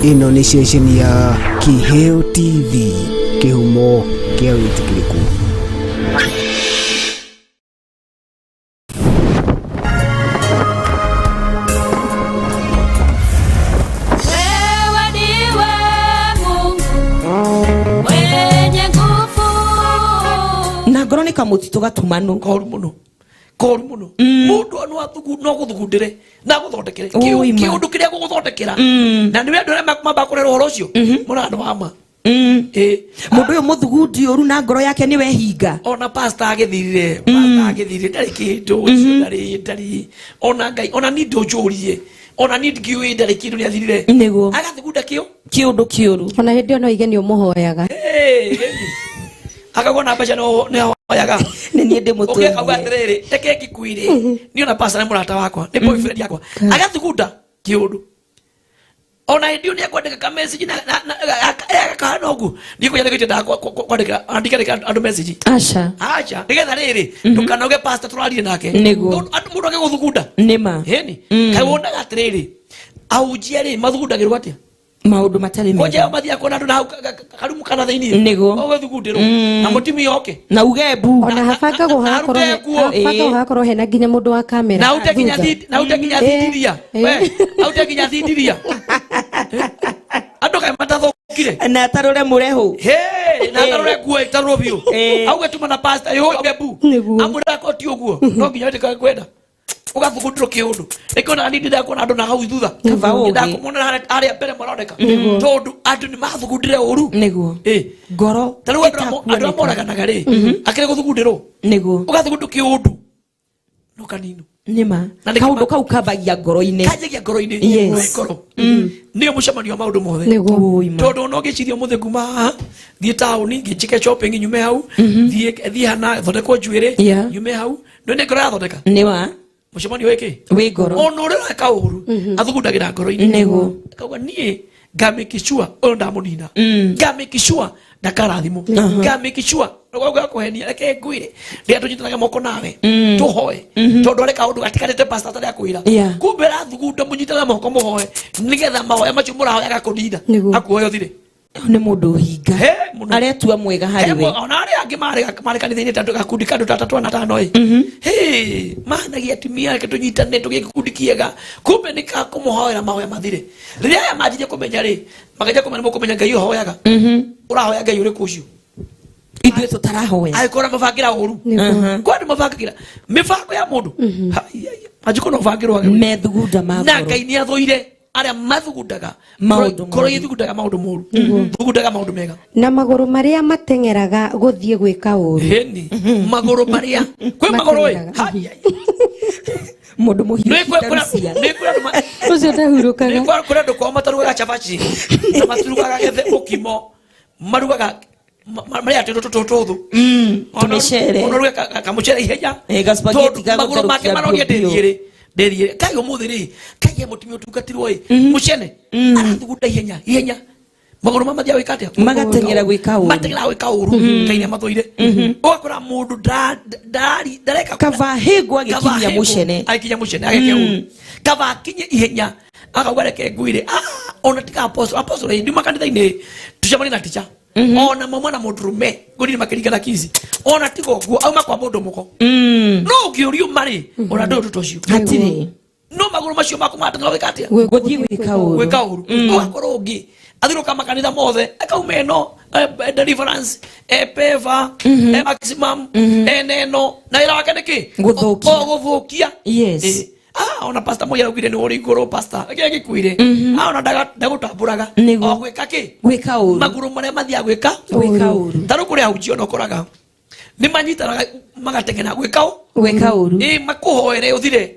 Ĩno nĩ ceceni ya Kĩheo TV, kĩhumo kĩa wĩtĩkĩrĩku. Wewe ndiwe Mungu mwenye nguvu. Na ngoro nĩ kamũtitũ gatumanu. Koru mũno. Koru mũno. Mũndũ no athugu no gũthugundĩre na gũthondekere kĩũndũ kĩrĩa gũgũthondekera. Na nĩwe andũ arĩa mambakũrera ũhoro ũcio mũna andũ wa ma. Mũndũ ũyũ mũthugundi ũru na ngoro yake nĩwe hinga. Ona pastor agĩthirire, pastor agĩthirire ndarĩ kĩndũ ũcio ndarĩ ona Ngai ona ni ndũnjũrie ona ni ndingĩũĩ ndarĩ kĩndũ nĩathirire. Nĩguo. Agathugunda kĩo kĩũndũ kĩũru. Ona hĩndĩ ĩyo no ige nĩ ũmũhoyaga. Akagwo na mbeca no nĩahoyaga. Nĩ niĩ ndĩmũtũrie. Ũngĩkauga atĩrĩrĩ, reke ngĩkuire. Niĩ ona pastor nĩ mũrata wakwa, nĩ boyfriend yakwa. Agathugunda kĩũndũ. Ona hĩndĩ ĩyo nĩekwandĩka ka message na akahana ũguo. Niĩ kũnyandĩkĩte kwandĩka andĩka andũ message. Aca. Aca. Nĩgetha rĩrĩ, ndũkanauge pastor tũrarie nake. Nĩguo. Tondũ mũndũ agĩgũthugunda. Nĩma. Ĩni. Kaĩ wonaga atĩrĩrĩ, ahunjia rĩ mathugundagĩrwo atĩa? Maũndũ matarĩ mega. Koja mathiaga kuona andũ na hau karumu kana thĩinĩ. Nĩguo. Ũgĩthugundĩrwo. Na mũtumia oke. Na uge mbu. Ona habangagwo hagakorwo hena nginya mũndũ wa kamera. Na ute nginya na ute nginya thindiria. We, aute nginya thindiria. Andũ kaĩ matathũkire. Na atarũre mũrehu. He, na atarũre nguo ĩtarũrwo biũ. Auge tuma na pastor yo auge mbu. Amwĩra ko ti ũguo. No nginya wĩtĩkage kwenda. Ũgathugundĩrwo kĩũndũ. Nĩkĩo niĩ ndĩrakuona andũ na hau thutha. Kaba ũgĩ. Ndakũmona harĩa mbere maroneka. Tondũ andũ nĩ mathugundire ũru. Nĩguo. Ngoro. Ta rĩu andũ arĩa moraganaga rĩ, akĩrĩ gũthugundĩrwo. Nĩguo. Ũgathugundwo kĩũndũ. No kanino. Nĩma. Kaũndũ kau kambagia ngoro-inĩ. Kanjagia ngoro-inĩ. Yes. Ngoro. Nĩyo mũcemanio wa maũndũ mothe. Nĩguo. Tondũ no ngĩciria ũmũthĩ kuma haha, thiĩ taũni, ngĩnjĩke shopping nyume hau, thiĩ hana thondekwo njuĩrĩ, nyume hau, nĩ ngoro yathondeka. Nĩma. Mũcemanio wĩkĩ? Wĩ ngoro. Ona ũrĩa ũreka ũru, athugundagĩra ngoro-inĩ. Nĩguo. Akauga niĩ Ngamake sure ũyũ ndamũnina, ngamake sure ndakarathimwo, ngamake sure gakũhenia. Reke ngwĩre, rĩrĩa tũnyitanaga moko nawe tũhoe, tondũ arĩ kaũndũ gatigarĩte pastor atarĩ akwĩra. Kumbe rathugunda mũnyitane moko mũhoe, nĩgetha mahoya macio mũrahoya gakũnina. Nĩguo. Akuoya ũthire. Nĩ mũndũ ũhinga. He, mũno. Aretua mwega He, harĩ we. ona arĩa angĩ marĩ kanitha-inĩ ta gakundi ka andũ ta atatũ ana atano ĩ hĩ mahanagia atumia, reke tũnyitane tũgĩe gĩkundi kĩega, kumbe nĩ ka kũmũhoera mahoya mathire. Rĩrĩa aya manjirie kũmenya rĩ, makanjia kũmenya nĩmũkũmenya Ngai ũhoyaga, ũrahoya Ngai ũrĩkũ ũcio? Ithuĩ tũtarahoya. Angĩkorwo mabangĩra ũru. Nĩguo. Kwa andũ mabangagĩra mĩbango ya mũndũ anjĩko no bangĩrwo Methugunda ma na ngoro. Ngai nĩ athũire arĩa mathugundaga Maũndũ ngoro moru. Ithugundaga maũndũ moru, thugundaga maũndũ mega. Na magũrũ marĩa mateng'eraga gũthiĩ gwĩka ũru. Heni magũrũ marĩa kwĩ magũrũ ĩ. Mateng'eraga. Hai, ai. Mũndũ mũhiũ Nĩ kwĩ- kwĩ- Rucia. nĩ kwĩ andũ Ũcio ndahurũkaga. Nĩ kwĩ andũ kwao matarugaga cabaci na matirugaga gethe ũkimo, marugaga marĩa tũndũ tũtũ tũthũ. Tũmĩcere. Onoruge kamũcere ihenya. Eh, gaspaghetti Tondũ magũrũ make gagũtherũkia maroria biũ biũ. ndĩthiĩrĩ ndĩthiĩrĩ kai ũmũthĩ rĩ, kai he mũtumia ũtungatirwo ĩ mũcene arathugunda ihenya ihenya, magũrũ ma mathiaga gwĩka atĩa? Magateng'era gwĩka ũru. Mateng'era gwĩka ũru. Ngai nĩ amathũire. Ũgakora mũndũ ndareka. Kaba hĩngwo agĩkinyia mũcene. Agĩkinya mũcene ageke ũru, kaba akinye ihenya akauga reke ngwire. Ah, ona tika apostle apostle ĩ, nduma kanitha-inĩ tucemanie na tica ona mauma na mũndũrũme ngũrire makĩringana kici, ona tiga ũguo auma kwa mũndũ mũgo no ũngĩũrio marĩ ona ndũyũ tũtũ ũcio. Hatirĩ. No magũrũ macio maku mateng'era gwĩka atĩa? Gũthiĩ gwĩka ũru. Gwĩka ũru. Ũgakorwo ũngĩ athiũrũka makanitha mothe, akauma ĩno Deliverance, peva, Maximum, neno, na wĩra wake nĩ kĩ? Gũthũkia. O gũthũkia. Yes. Ah, ona pastor moja araugire nĩ ũrĩ igũrũ pastor kĩrĩa gĩkuire. Ah, ona ndagũtambũraga. Nĩguo. O gwĩka kĩ? Gwĩka ũru. Magũrũ marĩa mathiaga gwĩka Gwĩka ũru. Ta rĩu kũrĩ ahunjia ona ũkoraga nĩ manyitanaga magateng'era gwĩka ũ? Gwĩka ũru. Ĩ, makũhoere ũthire.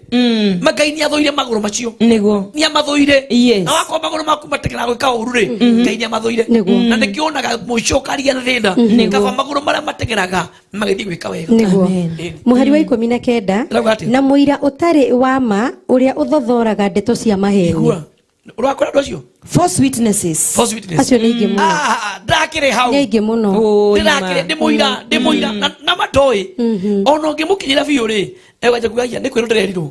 Ma Ngai nĩ athũire magũrũ macio. Nĩguo. Nĩ amathũire. Yes. Na wakorwo magũrũ maku mateng'era gwĩka ũru rĩ, Ngai nĩ amathũire. Nĩguo. Na nĩkĩo wonaga mũico ũkaria na thĩna. Nĩguo. Kaba magũrũ marĩa mateng'eraga magĩthiĩ gwĩka wega. Nĩguo. Amen. Ĩni. Mũhari wa 19. Ĩrauga atĩa? Na mũira ũtarĩ wa ma ũrĩa ũthothoraga ndeto cia maheni. Igua ũrakora andũ acio. False witnesses. False witness. Acio nĩ aingĩ mũno. Ah, ndakĩrĩ hau. Nĩ aingĩ mũno. Ũ, Ndĩrakĩrĩ nĩma. ndĩ mũira, ndĩ mũira na matoĩ ona ũngĩmũkinyĩra biũ rĩ, egwanja kuga "Aya, nĩ kwĩrwo ndĩrerirwo,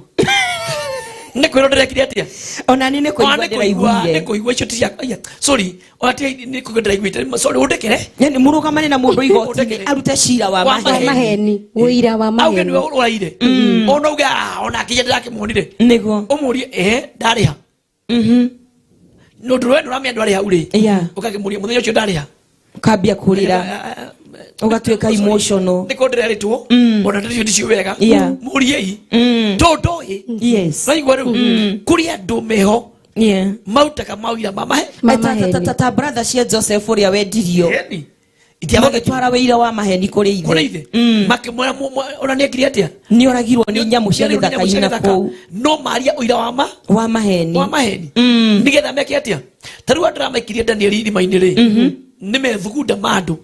nĩ kwĩrwo ndĩrekire atĩa." Ona niĩ nĩ kũigua Ona nĩ kũigua nĩ ndĩraiguire. kũigua icio ti cia aya, sorry, ona ti nĩ kũigua ndĩraiguĩte, sorry, ũndekere. Yani mũrũgamane na mũndũ igoti-inĩ Ũndekere. arute cira wa Wa maheni. Maheni ũira wa auge maheni. nĩwe ũraire, ona uge "Ah, ona akĩnya ndĩrakĩmuonire." Nĩguo. Ũmũrie, "Eh, ndarĩha?" Nĩ ũndũ we ndũramenya ndwarĩ hau rĩ. Ũkakĩmũria, "Mũthenya ũcio ndarĩha?" Ũkambia kũrĩra, ũgatuĩka emotional. Nĩ kũ ndĩrerĩtwo ona ndĩcio ndicio wega. Mũriei tondũ ĩ raigua rĩu kũrĩ andũ meho marutaga mawira ma mahe. Ma Ta- ta- maheni. ta brother cia Joseph ũrĩa wendirio. Ĩni. Magĩtwara wĩira wa maheni kũrĩ Kũrĩ ithe. ithe makĩmwĩra ona nĩ ekire atĩa? Nĩ oragirwo nĩ nyamũ cia Nĩ nyamũ cia gĩthaka-inĩ na gĩthaka. kũu. No maria ũira wa ma Wa maheni. Wa maheni, nĩgetha meke atĩa? Ta rĩu andũ arĩa maikirie Danieli irima-inĩ rĩ, nĩ methugunda ma andũ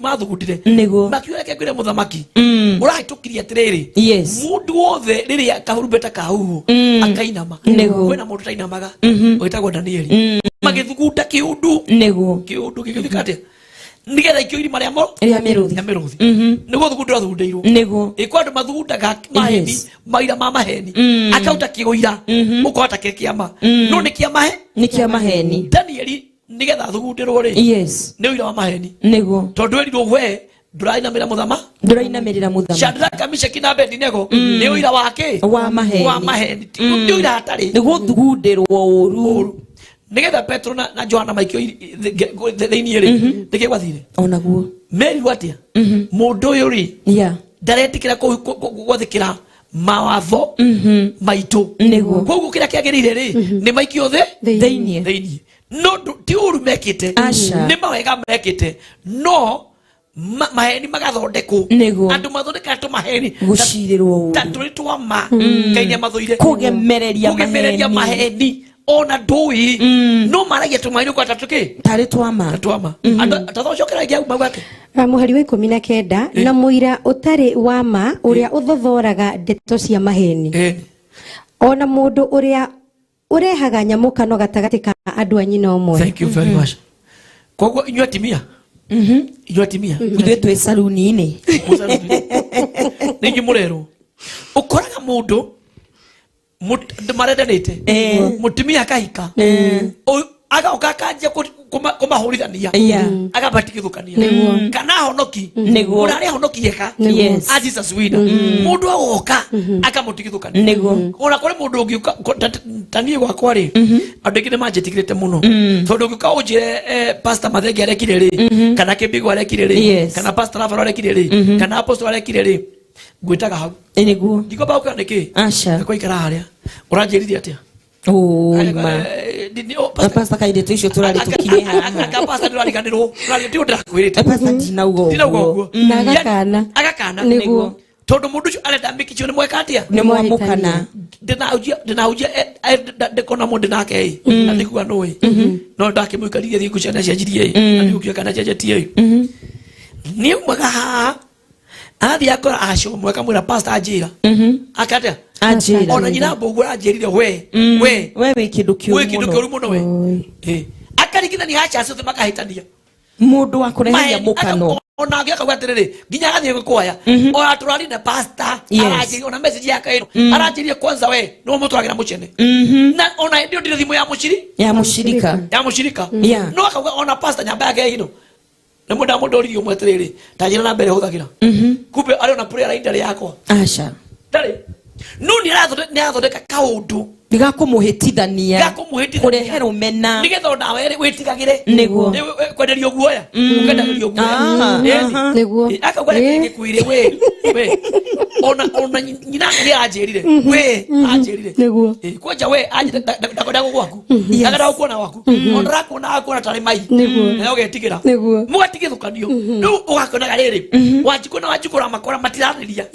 mathugundire. Makiuga, "Reke ngwĩre mũthamaki ũrahĩtũkirie atĩrĩrĩ, mũndũ wothe rĩrĩa kahurumbeta kahuhwo akainama." Kwĩna mũndũ tainamaga wĩtagwo Danieli. Magĩthugunda kĩũndũ. Kĩũndũ gĩgĩthika atĩa nĩgetha ikio irima rĩa mo Rĩa mĩrũthi. Rĩa mĩrũthi. Nĩguo thugunda ũrathugundĩirwo. Ĩ kwa andũ mathugundaga maheni. Maira ma maheni, akauta kĩũira ũkahota kĩrĩ kĩama, no nĩ kĩa mahe. Nĩ kĩa maheni. Danieli nĩgetha athugundĩrwo rĩ, nĩ ũira wa maheni. Tondũ erirwo, "We ndũrainamĩra mũthama." Ndũrainamĩrĩra mũthamaki. Shadraka, Meshaki na Abednego nĩ ũira wa kĩ? Wa maheni. Wa maheni. Ti ũira hatarĩ. Nĩ gũthugundĩrwo ũru. Nĩgetha Petro na Johana maikio thĩinĩ rĩ, nĩkĩ gwathire? Onaguo. Merirwo atĩa? Mũndũ ũyũ rĩ, ndaretĩkĩra gwathĩkĩra mawatho maitũ. Koguo kĩrĩa kĩagĩrĩire rĩ, nĩ maikio thĩ. Thĩinĩ. Thĩinĩ. No ti ũru mekĩte. Aca. Nĩ mawega mekĩte, no maheni magathondekwo. Andũ mathondekaga tũmaheni Gũcirĩrwo ta ũru. tũrĩ twa ma. Ngai nĩ amathũire. Kũgemereria. Kũgemereria maheni. Maheni ona ndũĩ, no maragia tũmaheni ũkwata tũkĩ Tarĩ twama. Ta twama. Andũ tathocokera ingĩ hau mauga atĩ Ah, mũhari wa 19. Na mũira ũtarĩ wa ma ũrĩa ũthothoraga ndeto cia maheni, ona mũndũ ũrĩa ũrehaga nyamũkano gatagatĩ ka Andũ a nyina ũmwe. Thank you very much. Koguo inyuĩ atimia, inyuĩ atimia, Ithuĩ twĩ saruni-inĩ. Nĩ inyuĩ mũrerwo ũkoraga mũndũ andũ marendanĩte, mũtumia akahika. Ũyũ agoka akanjia kũmahũrithania, akamatigithũkania kana ahonoki. Kũrĩ arĩa ahonoki eka a Jesus winner, mũndũ agoka akamũtigithũkania. Ona kũrĩ mũndũ ũngĩũka ta niĩ gwakwa rĩ, andũ aingĩ nĩ manjĩtigĩrĩte mũno, tondũ ũngĩũka ũnjĩre pastor Mathenge arekire rĩ, kana Kĩmbigo arekire rĩ, kana pastor Lavaro arekire rĩ, kana apostle arekire rĩ, ngwĩtaga hau. Ndikwamba gũkĩra nĩkĩ. Aca. Ngũikara harĩa ũranjĩrire atĩa? Ũima. Oh, Na pastor, kairĩtu icio tũrarĩ tũkinye haha. Aka pastor, ndũrariganĩrwo, ndũrariganĩrwo, ndĩrakwĩrĩte. Pastor, ndinauga Ndinauga ũguo. ũguo. Na agakana. Yani, agakana. Tondũ mũndũ ũcio arenda mĩkicio nĩ mweka atĩa? Nĩ mwamũkana. Ndĩnahunjia, ndĩnahunjia, ndĩkona mũndũ nake ĩ na ndikuga nũĩ, no ndakĩmũikaririe thikũ ciana cianjirie ĩ na ndikuga kana cianjetie ĩ. Niĩ umaga haha athiĩ akora acio ũmwe akamwĩra, pastor anjĩra akatia. Anjĩra. Ona nyina mbũguo aranjĩrire we, we We wĩ kĩndũ wĩ kĩũru kĩndũ mũno. kĩũru mũno we. Akaringithania aca acio othe makahĩtania. Mũndũ wa kũrehe Maheni, nyamũkano. Ona angĩ akauga atĩrĩrĩ, nginya agathiĩ gũkwaya ona tũrari na pastor, aranjĩria ona message yake ĩno, aranjĩria kwanza we nĩwe mũtwaragĩra mũcene, na ona hĩndĩ ĩyo ndirĩ thimũ ya mũciri. Ya mũcirika. Ya mũcirika. No akauga ona pastor nyamba yake ĩno nĩ mũndũ amũndũririe ũmwe atĩrĩrĩ, ta njĩra namba ĩrĩa hũthagĩra, kumbe arĩ ona prayer line ndarĩ yakwa. Aca. Ndarĩ, no nĩ arathondeka kaũndũ gakũmũhĩtithania. Gakũmũhĩtithania. Kũrehe rũmena. Nĩgetha onawe rĩ wĩtigagĩre. Kwenderio guoya, ũkendagĩrio guoya. Ĩni. Akauga reke ngĩkwĩre we, we ona nyina nĩ anjĩrire we, anjĩrire. Kwanja we ndakwenda gwaku, ndakwenda gũkuona gwaku, ona ũrakuona akuona tarĩ mai. Nawe ũgetigĩra. Mũgatigithũkanio. Rĩu ũgakĩonaga rĩrĩ, Wanjikũ na Wanjikũ ũramakora matiranĩria,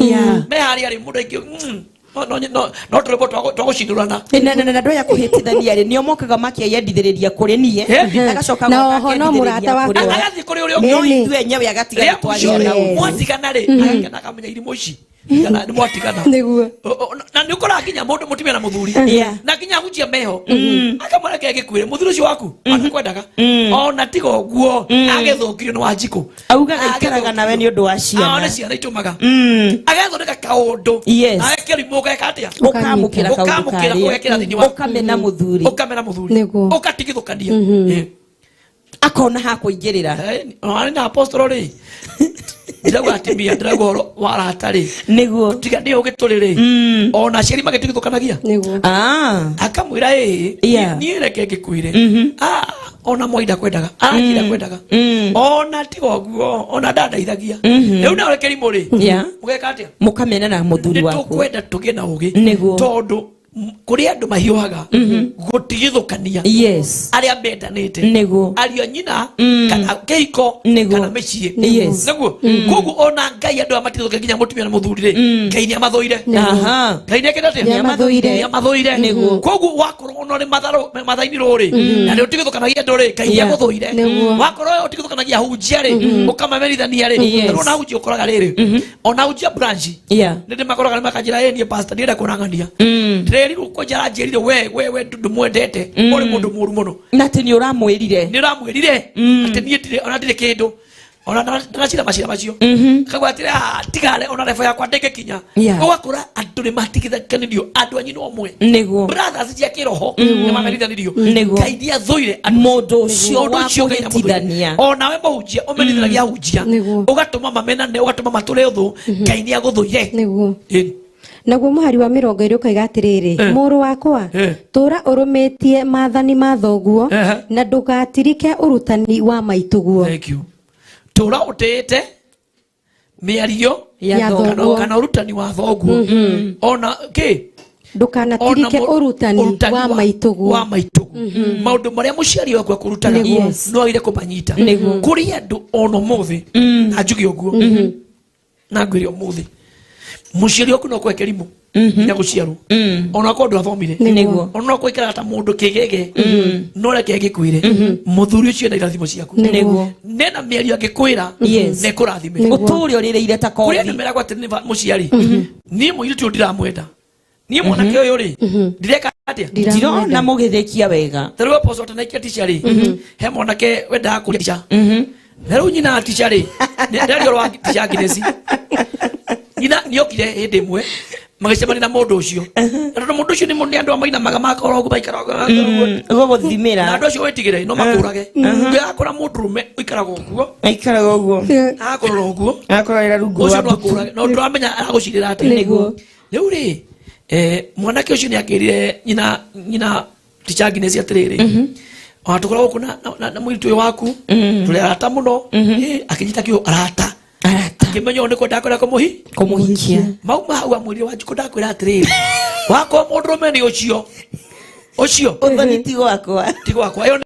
me harĩa rĩ mũndũ aingĩ, no tũrĩmbo twa gũcindũrana. Na andũ aya kũhĩtithania rĩ, nĩo mokaga makeyendithĩrĩria kũrĩ niĩ, agacoka Na agoka oho no mũrata akendithĩrĩria wakwa. kũrĩ we. Agathiĩ kũrĩ ũrĩa ũngĩ. No ithuĩ enyewe agatiga Rĩa gũtwaria mũico na rĩ, ũguo. mwatigana rĩ, agakena akamenya irimũ ici. Tigana, nĩ mwatigana. Na nĩ ũkoraga nginya mũndũ mũtumia na mũthuri na nginya ahunjia meho akamwĩra ke gĩkuĩre mũthuri ũcio waku anakwendaga ona tiga ũguo agĩthũkirio nĩ Wanjikũ. Augaga aikaraga nawe nĩ ũndũ wa ciana. One ciana itũmaga agathondeka kaũndũ agekĩrimũ geka atĩa? Ũkamũkĩra kaũndũ ũkamũkĩra, karĩa. ũgekĩra thĩinĩ wa Ũkamena mũthuri. Ũkamena mũthuri. Ũgatigithũkania. Akona ha kũingĩrĩra. Arĩ na apostolo rĩ, ndĩrauga atimia, ndĩrauga ũhoro wa arata rĩ, tiga nĩ ũgĩ tũrĩ rĩ, ona aciari magĩtigithũkanagia. Akamwĩra ĩĩ, niĩ reke ngĩkwĩre. Ah, ona mwai ndakwendaga, aranjĩra kwendaga ona tiga ũguo, ona ndandeithagia. Rĩu nawe kĩrimũ rĩ, mũgeka atĩa? Mũkamena na mũthuri Nĩ waku. tũkwenda tũgĩe na ũgĩ, tondũ kũrĩ andũ mahiũhaga gũtigithũkania arĩa mendanĩte, ariũ a nyina, kana kĩhiko, kana mĩciĩ. Nĩguo koguo ona Ngai andũ aya matigithũke, nginya mũtumia na mũthuri rĩ, Ngai nĩ amathũire. Ngai nĩ ekĩte atĩa? Nĩamathũire. Nĩ amathũire. Koguo wakorwo ona ũrĩ mathainĩ rĩ, na nĩ ũtigithũkanagia andũ rĩ, Ngai nĩ agũthũire. Wakorwo ũtigithũkanagia ahunjia rĩ, ũkamamenithania rĩ, tondũ ona ahunjia ũkoraga rĩrĩ, ona ahunjia branch nĩ ndĩmakoraga nĩ makanjĩra, ĩ niĩ pastor ndienda kuonang'ania, ndĩrerirwo kwanja aranjĩrire we, we, we ndũmwendete, ũrĩ mũndũ mũru mũno. Na atĩ nĩ ũramwĩrire. Nĩ ũramwĩrire atĩ niĩ ndirĩ ona ndirĩ kĩndũ, ona ndaracira macira macio, akauga atĩrĩ, "Ah, tigare ona level yakwa ndĩngĩkinya." Ũgakora andũ nĩ matigithũkanirio, andũ a nyina ũmwe, brothers cia kĩroho nĩ mamenithanirio. Ngai nĩ athũire Mũndũ ũcio mũndũ wa ũcio Ngai nĩ amũthũire. kũhĩtithania. Onawe mũhunjia ũmenithanagia ahunjia, ũgatũma mamenane, ũgatũma matũre ũthũ, Ngai nĩ agũthũire. Ĩni. Naguo mũhari wa 20 ũkoiga atĩrĩrĩ, mũrũ wakwa, tũũra ũrũmĩtie maathani ma thoguo, na ndũgatirike ũrutani wa maitũguo. Thank you. Tũra ũtĩĩte mĩario Ya kana thoguo. kana ũrutani wa thoguo, ona kĩ? Ndũkanatirike Ona ũrutani wa maitũguo. Wa maitũguo, maũndũ marĩa mũciari waku akũrutaga, no agire kũmanyita. Kũrĩ andũ ona ũmũthĩ, na njuge ũguo na ngwĩre ũmũthĩ, mũciari waku no kũhe kĩrimũ nginya gũciarwo, ona akorwo ndwathomire, ona no gũikaraga ta mũndũ kĩgege, no reke ngĩkwĩre, mũthuri ũcio ena irathimo ciaku. Nena mĩario angĩkwĩra, nĩkũrathime. Ũtũũre ũrĩrĩire ta Kũrĩ kothi. andũ meragwo atĩ nĩ mũciari, niĩ mũirĩtu ũyũ ndiramwenda, niĩ mwanake ũyũ rĩ, ndireka Atĩa? Ndirona mũgĩthĩkia wega. Ta rĩu apostle atanaikia tica rĩ, he mwanake wendaga kũria tica, na rĩu nyina tica rĩ, ndaria ũhoro wa tica Agnes, nyina nĩokire hĩndĩ ĩmwe magĩcemania na mũndũ ũcio, na tondũ mũndũ ũcio nĩ nĩ andũ a mainamaga makorwo ũguo maikaraga ũguo. Gũgũthimĩra. Na andũ acio wĩtigĩre no makũrage. Ũngĩgakora mũndũrũme ũikaraga ũguo, Aikaraga ũguo. Agakũrora ũguo, Akũrorera rungu ũcio rwa no mbutu. akũrage, no ndũramenya aragũcirĩra atĩa. Nĩguo. Rĩu rĩ, mwanake ũcio nĩ akĩrire nyina ticha Agnes atĩrĩrĩ, ona tũkoragwo gũkũ na mũirĩtu ũyũ waku, tũrĩ arata mũno. Akĩnyita kĩo arata. Arata. Akĩmenya ũyũ nĩ kwenda kwenda kũmũhi Kũmũhikia. Mauma hau amwĩrire, "Wanjikũ, ndakwĩra atĩrĩrĩ, wakwa mũndũrũme nĩ ũcio ũcio." Ũthoni ti gwakwa. Ti gwakwa, ĩyo nĩ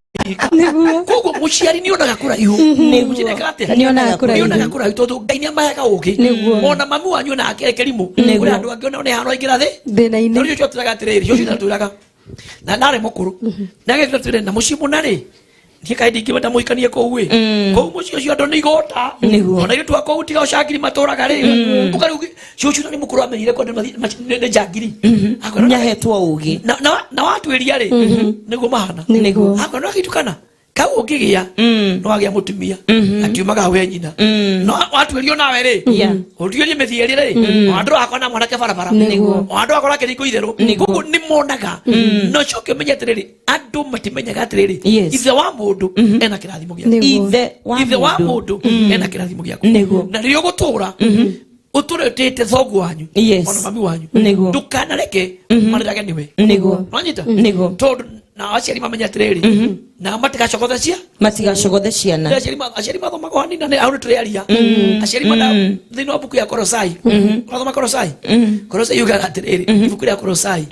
Nĩguo. Koguo mũciari nĩ onaga kũraihu. Nĩguo. Mũciari ekaga atĩa? Nĩonaga kũraihu. Nĩonaga kũraihu tondũ Ngai nĩ amaheaga ũgĩ. Nĩguo. Ona mami wanyu ona akĩrĩ kĩrimũ. Nĩguo. Kũrĩ andũ angĩ ona nĩ hano aingĩra thĩ. Thĩna-inĩ. Tondũ ũcio atwĩraga atĩrĩrĩ, ũcio atwĩraga na ndarĩ mũkũrũ na agĩtwĩra atĩrĩrĩ, na mũciĩ mũna rĩ, niĩ kaĩ ndingĩwenda mũikanie kũu ĩ, kũu mũciĩ ũcio andũ nĩ igũta. Nĩguo. Ona ithuĩ twa kũu tiga ũcangiri matũraga rĩ, ũka rĩu cũcũ na nĩ mũkũrũ amenyire kwenda nĩ njangiri. Akwĩra, Nĩahetwo ũgĩ. Na watuĩria rĩ, nĩguo mahana. Nĩguo. Akwĩra no kau ũngĩgĩa no wagĩa mũtumia akiumaga we nyina, no watuĩrio nawe rĩ, ũtuĩrie mĩthiĩre rĩ, o andũ akona mwanake barabara. Nĩguo. O andũ akora kĩriko itherũ. Nĩguo. Koguo nĩ monaga, no coke ũmenye atĩrĩrĩ, andũ matimenyaga atĩrĩrĩ, Yes. ithe wa mũndũ ena kĩrathimo gĩake. Nĩguo. Ithe wa Ithe wa mũndũ. mũndũ ena kĩrathimo gĩaku. Nĩguo. Na rĩrĩa ũgũtũra ũtũre ũtĩte thoguo wanyu, Yes. ona mami wanyu, Nĩguo. ndũkanareke marĩrage nĩwe. Nĩguo. Nwanyita? Nĩguo. Tondũ na aciari mamenye atĩrĩrĩ, na matigacogothe cia Matigacogothe ciana. Aciari mathomaga hanina nĩ hau nĩ tũrĩaria aciari mana thĩinĩ wa mbuku ya Korosai. Ũrathoma Korosai? Korosai yugaga atĩrĩrĩ, ibuku rĩa Korosai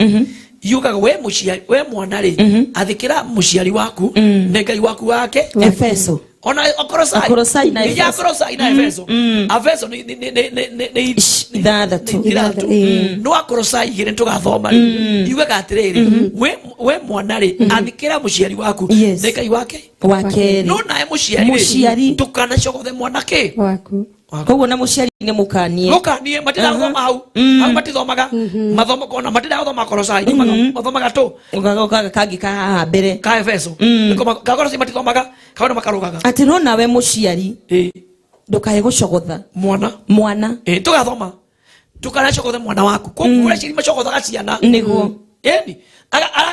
yugaga, we mũciari, we mwana rĩ, athĩkĩra mũciari waku nĩ Ngai waku wake. Efeso. Ona Korosai. Korosai na Nĩ ya Efeso. Korosai na Efeso. Efeso nĩ 6. 6. No Akorosai 2 tũgathoma rĩ, yugaga atĩrĩrĩ, we mwana rĩ, athĩkĩra mũciari waku Yes. nĩ Ngai wake. Wa kerĩ. No nawe mũciari rĩ, Mũciari. ndũkanacogothe mwanake Waku. Koguo na mũciari nĩ mũkanie. Mũkanie matirathoma hau hau, matithomaga mathomo ona matirathoma Korosai, mathomaga tu Ũgaga kangĩ ka haha mbere. Ka Efeso. Nĩko ka Korosai matithomaga, kaona makarũgaga. Atĩ no nawe mũciari Ĩ. ndũkae gũcogotha mwana. Mwana. Ĩ, tũgathoma ndũkanacogothe mwana waku. Koguo kũrĩa aciari macogothaga ciana. Nĩguo. Ĩni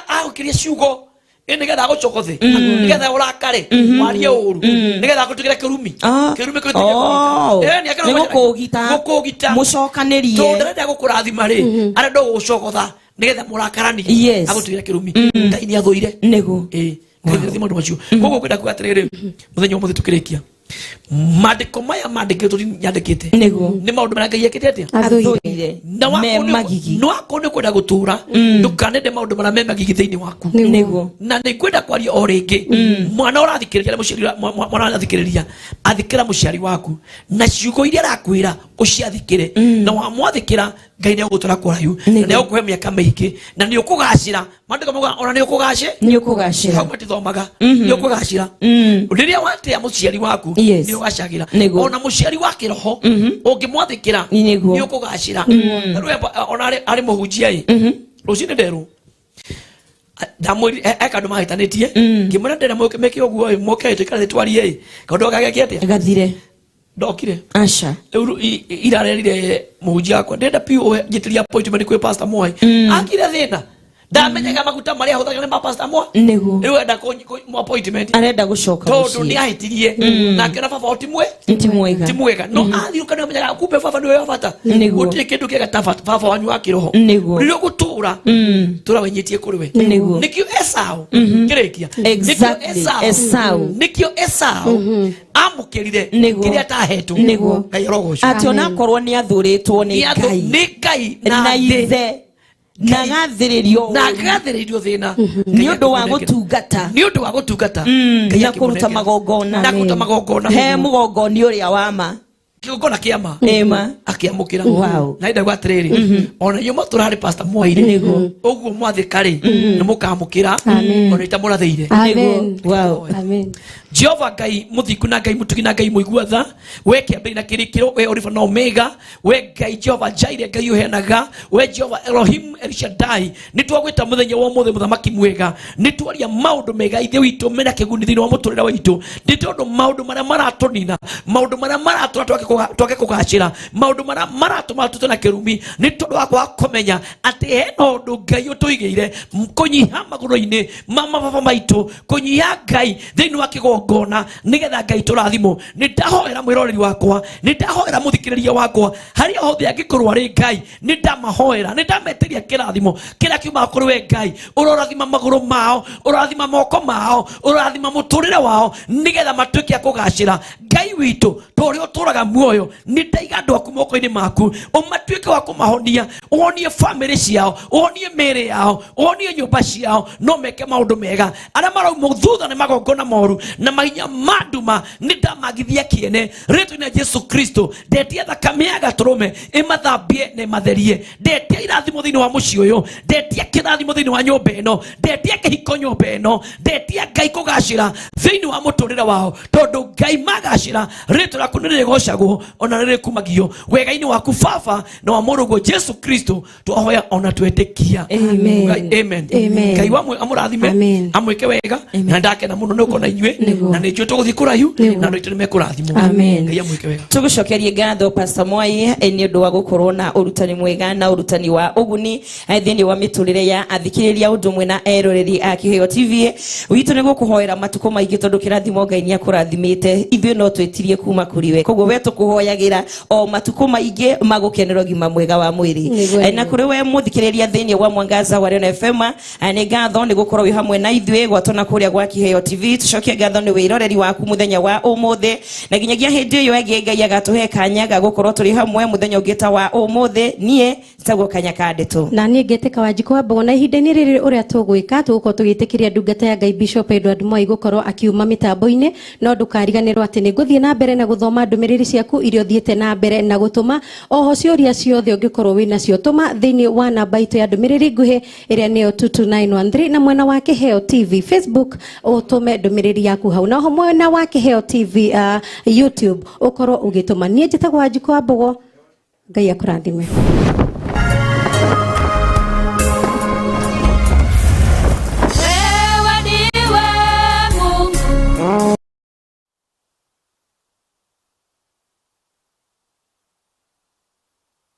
agũkĩria ciugo ĩ nĩgetha agũcogothe, nĩgetha ũrakare, warie ũru, nĩgetha agũtugĩre kĩrumi. Ah. Kĩrumi kĩtuĩke Oh. Ĩni, Nĩ gũkũũgita. Gũkũũgita. Mũcokanĩrie. Tondũ ndarenda gũkũrathima rĩ, arenda gũgũcogotha nĩgetha mũrakaranie. Yes. Agũtugĩre kĩrumi Ngai nĩ athũire. Nĩguo. Ĩ, Ngai nĩ maũndũ macio. Koguo ngwenda kuga atĩrĩrĩ, mũthenya ũmũthĩ tũkĩrĩkia, mandĩko maya mandĩkĩtwo nyandĩkĩte Nĩguo. nĩ maũndũ marĩa Ngai ekĩte atĩa? Athũire. Na Me magigi. No akorwo nĩ kwenda gũtũra, ndũkanende maũndũ marĩa me magigi thĩinĩ waku. Nĩguo. Na nĩ ngwenda kwaria o rĩngĩ, mwana ũrathikĩrĩria na mũciari mwana ũrathikĩrĩria, athĩkĩra mũciari waku na ciugo iria arakwĩra ũciathĩkĩre, na wamwathĩkĩra Ngai nĩ egũgũtwara kũraihu na Nĩguo. nĩ egũkũhe mĩaka mĩingĩ na nĩ ũkũgacĩra. Maandĩko maugaga ona nĩ ũkũgacĩ Nĩ ũkũgacĩra. Hau matithomaga nĩ ũkũgacĩra rĩrĩa watĩa mũciari waku. Yes. Nĩ ũgacagĩra. Nĩguo. Ona mũciari wa kĩroho ũngĩmwathĩkĩra, Nĩguo. nĩ ũkũgacĩra. Ta rĩu ona arĩ mũhunjia ĩ, rũcinĩ nderwo ndamwĩrire he kaũndũ mahĩtanĩtie, ngĩmwĩra ndĩra meke ũguo ĩ, moke tũikare thĩ twarie ĩ, kaũndũ gageke atĩa? Gathire. Ndokire. Aca. Rĩu irarerire mũhunjia wakwa, ndĩrenda piũ njĩtĩria appointment kwĩ Pastor Mwai. Akire thĩna, ndamenyaga maguta marĩa ahũthagĩra nĩ ma Pastor Mwai. Nĩguo. Rĩu enda appointment. Arenda gũcoka Tondũ mũciĩ. nĩ ahĩtirie na akĩona baba ti mwe Ti mwega. Ti mwega, no athiũka nĩ amenyaga kumbe baba nĩwe wa bata. Nĩguo. Gũtirĩ kĩndũ kĩega ta baba wanyu wa kĩroho. Nĩguo. Rĩrĩa ũgũtũra tũra wĩnyĩtie kũrĩ we. Nĩguo. Nĩkĩo Esau kĩrĩkia, nĩkĩo Exactly. Esau. Nĩkĩo Esau amũkĩrire Nĩguo. kĩrĩa atahetwo. Nĩguo. Ngai arogocwo. Atĩ onakorwo nĩ athũrĩtwo nĩ Ngai Nĩ Ngai na na thĩ ithe na agathĩrĩrio na agathĩrĩrio thĩna nĩ ũndũ wa gũtungata. Nĩ ũndũ wa gũtungata. Ngai Na kũruta akĩmũnengera. magongona. Na kũruta magongona. He mũgongoni ũrĩa wa ma. Kĩgongona kĩama. Ĩma. Akĩamũkĩra. Wow. Na ndauga atĩrĩrĩ, ona inyuĩ matũra harĩ Pastor Mwai rĩ, ũguo mwathĩka rĩ, nĩ mũkamũkĩra ona itamũrathĩire. Amen. Wow. Amen. Jehova Ngai mũthingu na Ngai mũtugi na Ngai mũigua tha, we kĩambĩrĩria na kĩrĩkĩro, we Alifa na Omega, we Ngai Jehova Jaire, Ngai ũheanaga, we Jehova Elohim El Shaddai, nĩ twagwĩta mũthenya wa ũmũthĩ mũthamaki mwega, nĩ twaria maũndũ mega ithe witũ mena kĩguni thĩinĩ wa mũtũrĩre witũ, nĩ tondũ maũndũ marĩa maratũnina, maũndũ marĩa maratũma twage kũgacĩra, maũndũ marĩa maratũma tũte na kĩrumi, nĩ tondũ wa kwaga kũmenya atĩ hena ũndũ Ngai ũtũigĩire kũnyiha magũrũ-inĩ ma mababa maitũ, kũnyiha Ngai thĩinĩ wa kĩgongona, nĩgetha Ngai tũrathimwo. Nĩ ndahoera mwĩroreri wakwa, nĩ ndahoera mũthikĩrĩria wakwa, harĩa hothe angĩkorwo arĩ Ngai, nĩ ndamahoera, nĩ ndametĩria kĩrathimo kĩrĩa kiumaga kũrĩ we Ngai. Ũrorathima magũrũ mao, ũrorathima moko mao, ũrorathima mũtũrĩre wao, nĩgetha matuĩke a kũgacĩra. Ngai witũ, ta ũrĩa ũtũraga muoyo, nĩ ndaiga andũ aku moko-inĩ maku, ũmatuĩke wa kũmahonia, ũhonie bamĩrĩ ciao, ũhonie mĩĩrĩ yao, ũhonie nyũmba ciao, no meke maũndũ mega. Arĩa maraumwo thutha nĩ magongona moru na mahinya ma nduma, nĩ ndamagithia kĩene rĩtwa-inĩ rĩa Jesu Kristo. Ndetia thakame ya gatũrũme ĩmathambie na ĩmatherie. Ndetia irathimo thĩinĩ wa mũciĩ ũyũ, ndetia kĩrathimo thĩinĩ wa nyũmba ĩno, ndetia kĩhiko nyũmba ĩno, ndetia Ngai kũgacĩra thĩinĩ wa mũtũrĩre wao, tondũ Ngai magacĩra rĩtwa rĩaku nĩ rĩrĩgocagwo ona rĩrĩkumagio wega-inĩ waku Baba na wa Mũrũguo Jesu Kristo, twahoya ona twetĩkia. Amen. Ngai- amen. Amen. Ngai wamwe amũrathime, Amen. amwĩke wega, na ndakena mũno nĩ ũkona inyuĩ, na nĩ njũĩ tũgũthiĩ kũraihu na andũ aitũ nĩ mekũrathimwo. Amen. Ngai amwĩke wega. Tũgũcokerie ngatho Pastor Mwai nĩ ũndũ wa gũkorwo na ũrutani mwega na ũrutani wa ũguni thĩinĩ wa mĩtũrĩre ya athikĩrĩria ũndũ ũmwe na eroreri a Kĩheo TV. Witũ nĩ gũkũhoera matukũ maingĩ tondũ kĩrathimo Ngai nĩ akũrathimĩte, ithuĩ no twĩtirie kuma kũrĩ we, koguo we tũkũhoyagĩra o matukũ maingĩ ma gũkenera ũgima mwega wa mwĩrĩ. Nĩguo. Na kũrĩ we mũthikĩrĩria thĩinĩ wa Mwangaza wa Reno FM, nĩ ngatho nĩ gũkorwo wĩ hamwe na ithuĩ gwatona kũrĩa gwa Kĩheo TV. Tũcokie ngatho nĩ wĩroreri waku mũthenya wa ũmũthĩ, na nginyagia hĩndĩ ĩyo ĩngĩ Ngai agatũhe kanya ga gũkorwo tũrĩ hamwe mũthenya ũngĩ ta wa ũmũthĩ. Niĩ njĩtagwo Kanya ka Ndeto, na niĩ ngetĩka Wanjikũ wa Mbogo. Na ihinda-inĩ rĩrĩ ũrĩa tũgwĩka, tũgũkorwo tũgĩtĩkĩria ndungata ya Ngai Bishop Edward Mwai gũkorwo akiuma mĩtambo-inĩ, no ndũkariganĩrwo atĩ nĩ ngũthiĩ na mbere na gũthoma ndũmĩrĩri ciaku iria ũthiĩte na mbere na gũtũma. Oho ciũria ciothe ũngĩkorwo wĩnacio tũma thĩinĩ wa namba itũ ya ndũmĩrĩri nguhĩ ĩrĩa nĩyo 22913, na mwena wa Kĩheo TV Facebook ũtũme ndũmĩrĩri yaku hau, na oho mwena wa Kĩheo TV YouTube ũkorwo ũgĩtũma. Niĩ njĩtagwo Wanjikũ wa Mbogo, Ngai akũrathime. Wewe ndiwe Mungu.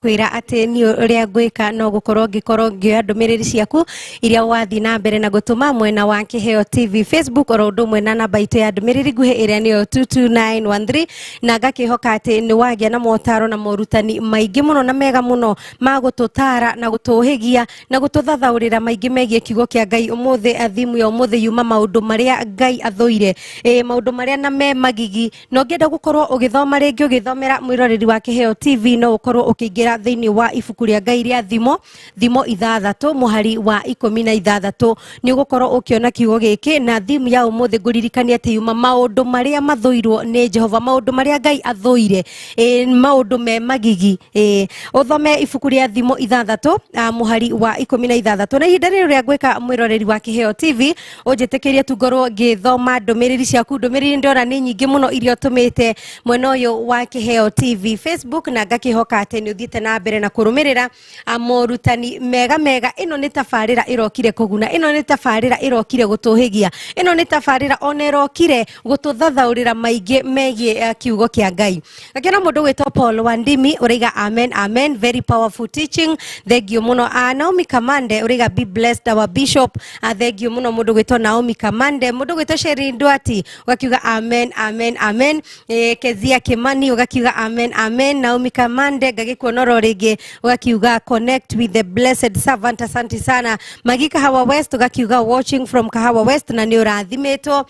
Kwĩra atĩ niĩ ũrĩa ngwĩka no gũkorwo ngĩkorwo ngĩoya ndũmĩrĩri ciaku iria wathiĩ na mbere na gũtũma mwena wa Kĩheo TV Facebook, oro ũndũ ũmwe na namba itũ ya ndũmĩrĩri nguhĩ ĩrĩa nĩyo 22913, na ngakĩhoka atĩ nĩ wagĩa na motaro na morutani maingĩ mũno na mega mũno ma gũtũtara na gũtũhĩgia na gũtũthathaũrĩra maingĩ megiĩ kiugo kĩa Ngai. Ũmũthĩ thimu ya ũmũthĩ yuma maũndũ marĩa Ngai athũire, maũndũ marĩa na me magigi. Na ũngĩenda gũkorwo ũgĩthoma rĩngĩ, ũgĩthomera mwĩroreri wa Kĩheo TV, no ũkorwo ũkĩingĩra thĩinĩ wa ibuku rĩa Ngai rĩa Thimo, Thimo 6 mũhari wa 16, nĩ ũgũkorwo ũkĩona kiugo gĩkĩ. Na thimu ya ũmũthĩ ngũririkania atĩ yuma maũndũ marĩa mathũirwo nĩ Jehova, maũndũ marĩa Ngai athũire, maũndũ me magigi. Ũthome ibuku rĩa Thimo 6 mũhari wa 16. Na ihinda rĩrĩ rĩa gwĩka mwĩroreri wa Kĩheo TV, ũnjĩtĩkĩrie tu ngorwo ngĩthoma ndũmĩrĩri ciaku. Ndũmĩrĩri ndĩrona nĩ nyingĩ mũno iria ũtũmĩte mwena ũyũ wa Kĩheo TV Facebook, na ngakĩhoka atĩ nĩ ũthiĩte na mbere na kũrũmĩrĩra morutani mega mega. Ĩno nĩ tabarĩra ĩrokire kũguna, ĩno nĩ tabarĩra ĩrokire gũtũhĩgia, ĩno nĩ tabarĩra ona ĩrokire gũtũthathaũrĩra maingĩ megiĩ kiugo kĩa Ngai. Ngakĩona mũndũ gwĩtwo Paul Wandimi ũraiga amen amen, very powerful teaching, thank you mũno. Naomi Kamande ũraiga be blessed our bishop, thank you mũno mũndũ gwĩtwo Naomi Kamande. Mũndũ gwĩtwo Sherin Duati ũgakiuga amen amen amen. Kezia Kimani ũgakiuga amen amen. Naomi Kamande ngagĩkuona oro rĩngĩ. Ũgakiuga connect with the blessed servant, asanti sana. Magi Kahawa West ũgakiuga watching from Kahawa West na nĩ ũrathimĩtwo.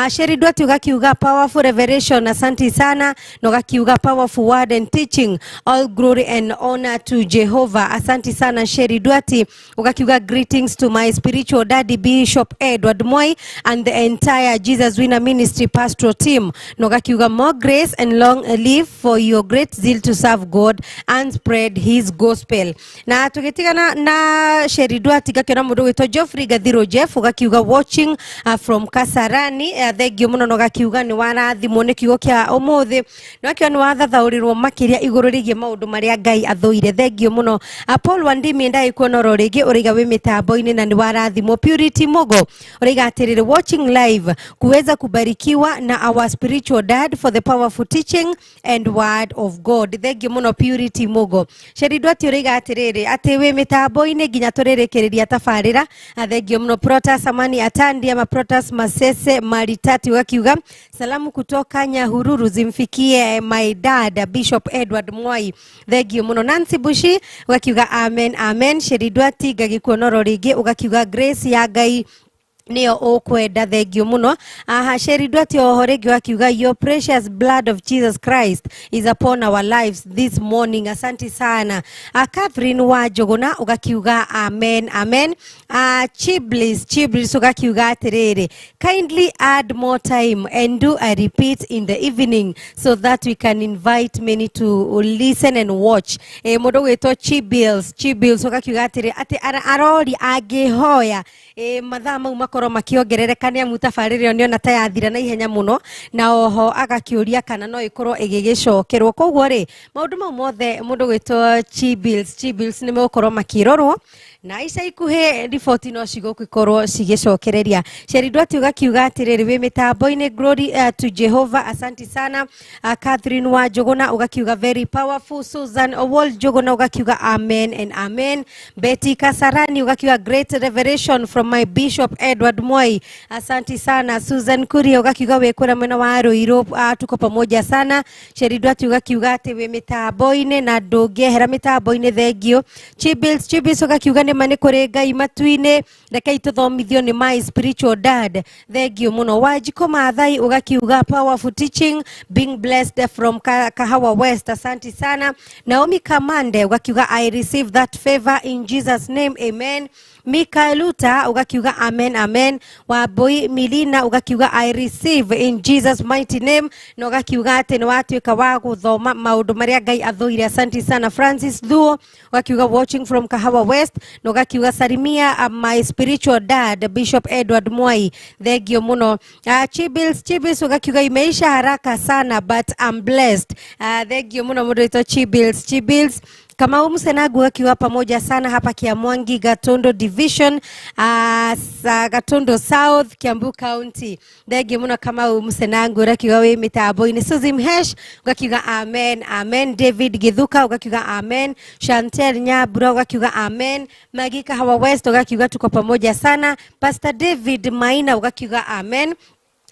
Sheri Dwati ũgakiuga powerful revelation, asanti sana, na ũgakiuga powerful word and teaching, all glory and honor to Jehovah, asanti sana Sheri Dwati. Ukakiuga greetings to my spiritual daddy Bishop Edward Moi and the entire Jesus Winner Ministry pastoral team, na ukakiuga more grace and long life for your great zeal to serve God and spread his gospel. Na tugitigana na Sheri Dwati, gakiona mundu witwo Geoffrey Gathiro Jeff, ugakiuga watching from Kasarani, thengio muno, na ugakiuga ni warathimwo ni kiugo kia umuthi, na wakiuga ni wathathaũrirwo makiria igũrũ rĩgiĩ maũndũ marĩa Ngai athũire, thengio mũno. Paul Wandimi ndai kuona oro rĩngĩ, ũraiga wĩ mĩtambo-inĩ na nĩ warathimwo. Purity Mogo ũraiga atĩrĩrĩ, watching live kuweza kubarikiwa na our spiritual dad for the powerful teaching and word of God, thengio mũno Purity Mogo. Sheri Dwati ũraiga atĩrĩrĩ atĩ wĩ mĩtambo-inĩ nginya tũrĩrĩkĩrĩria tabarĩra, thengio mũno. Protas Amani Atandi ama Protas Masese Maritati ũgakiuga salamu kutoka Nyahururu zimfikie my dad Bishop Edward Mwai, thengio mũno. Nancy Bushi ũgakiuga amen amen. Sheri Dwati ngagĩkuona oro rĩngĩ, ũgakiuga grace ya Ngai niyo ukwenda, thengio muno. Aha, Sheri Dwati oho rĩngĩ wakiuga your precious blood of Jesus Christ is upon our lives this morning, asanti sana. Catherine wa Njũgũna ũgakiuga amen amen. Chiblis Chiblis ũgakiuga atĩrĩrĩ, kindly add more time and do a repeat in the evening so that we can invite many to listen and watch. Mũndũ gwĩtwo Chibils Chibils ũgakiuga atĩrĩ atĩ arori angĩhoya mathaa mau makorwo makĩongerereka nĩ amu tabarĩra ĩyo nĩona ta yathira na ihenya mũno, na oho agakĩũria kana no ĩkorwo ĩgĩgĩcokerwo. Koguo rĩ, maũndũ mau mothe mũndũ gwĩtwo Chibils Chibils nĩ megũkorwo makĩrorwo na ica ikuhĩ riboti no cigũgĩkorwo cigĩcokereria. Sheri Dwati ũgakiuga atĩrĩrĩ wĩ mĩtambo-inĩ, glory to Jehovah, asanti sana. Catherine wa Njũgũna ũgakiuga very powerful. Susan Owol Njũgũna ũgakiuga amen and amen. Betty Kasarani ũgakiuga great revelation from my Bishop Edward Moi, asanti sana. Susan Kuria ũgakiuga wĩ kũrĩa mwena wa Ruiru, tuko pamoja sana. Sheri Dwati ũgakiuga atĩ wĩ mĩtambo-inĩ na ndũngĩehera mĩtambo-inĩ, thengio. Chibils Chibils ũgakiuga nĩ ma nĩ kũrĩ Ngai matu-inĩ, rekei tũthomithio nĩ my spiritual dad, thengio mũno. Wanjikũ Maathai ũgakiuga powerful teaching, being blessed from Kahawa West, asanti sana. Naomi Kamande ũgakiuga I receive that favor in Jesus name, amen. Mikael Luta ũgakiuga amen amen. Wambui Milina ũgakiuga I receive in Jesus mighty name, na ũgakiuga atĩ nĩ watuĩka wa gũthoma maũndũ marĩa Ngai athũire, asanti sana. Francis Thuo ũgakiuga watching from Kahawa West, na ũgakiuga salimia my spiritual dad Bishop Edward Mwai, thengio mũno. Chibils Chibils ũgakiuga imeisha haraka sana but I'm blessed, thengio mũno mũndũ wĩtwo Chibils Chibils. Kamau Msenagu akiwa pamoja sana hapa Kiamwangi, Gatondo Division, Gatondo South, Kiambu County. Thengio muno Kamau Msenagu urakiuga wĩ mĩtambo-inĩ. Suzy Mhesh ugakiuga amen amen. David Githuka ugakiuga amen. Chantel Nyabura ugakiuga amen. Maggie Kahawa West ugakiuga tuko pamoja sana. Pastor David Maina ugakiuga amen.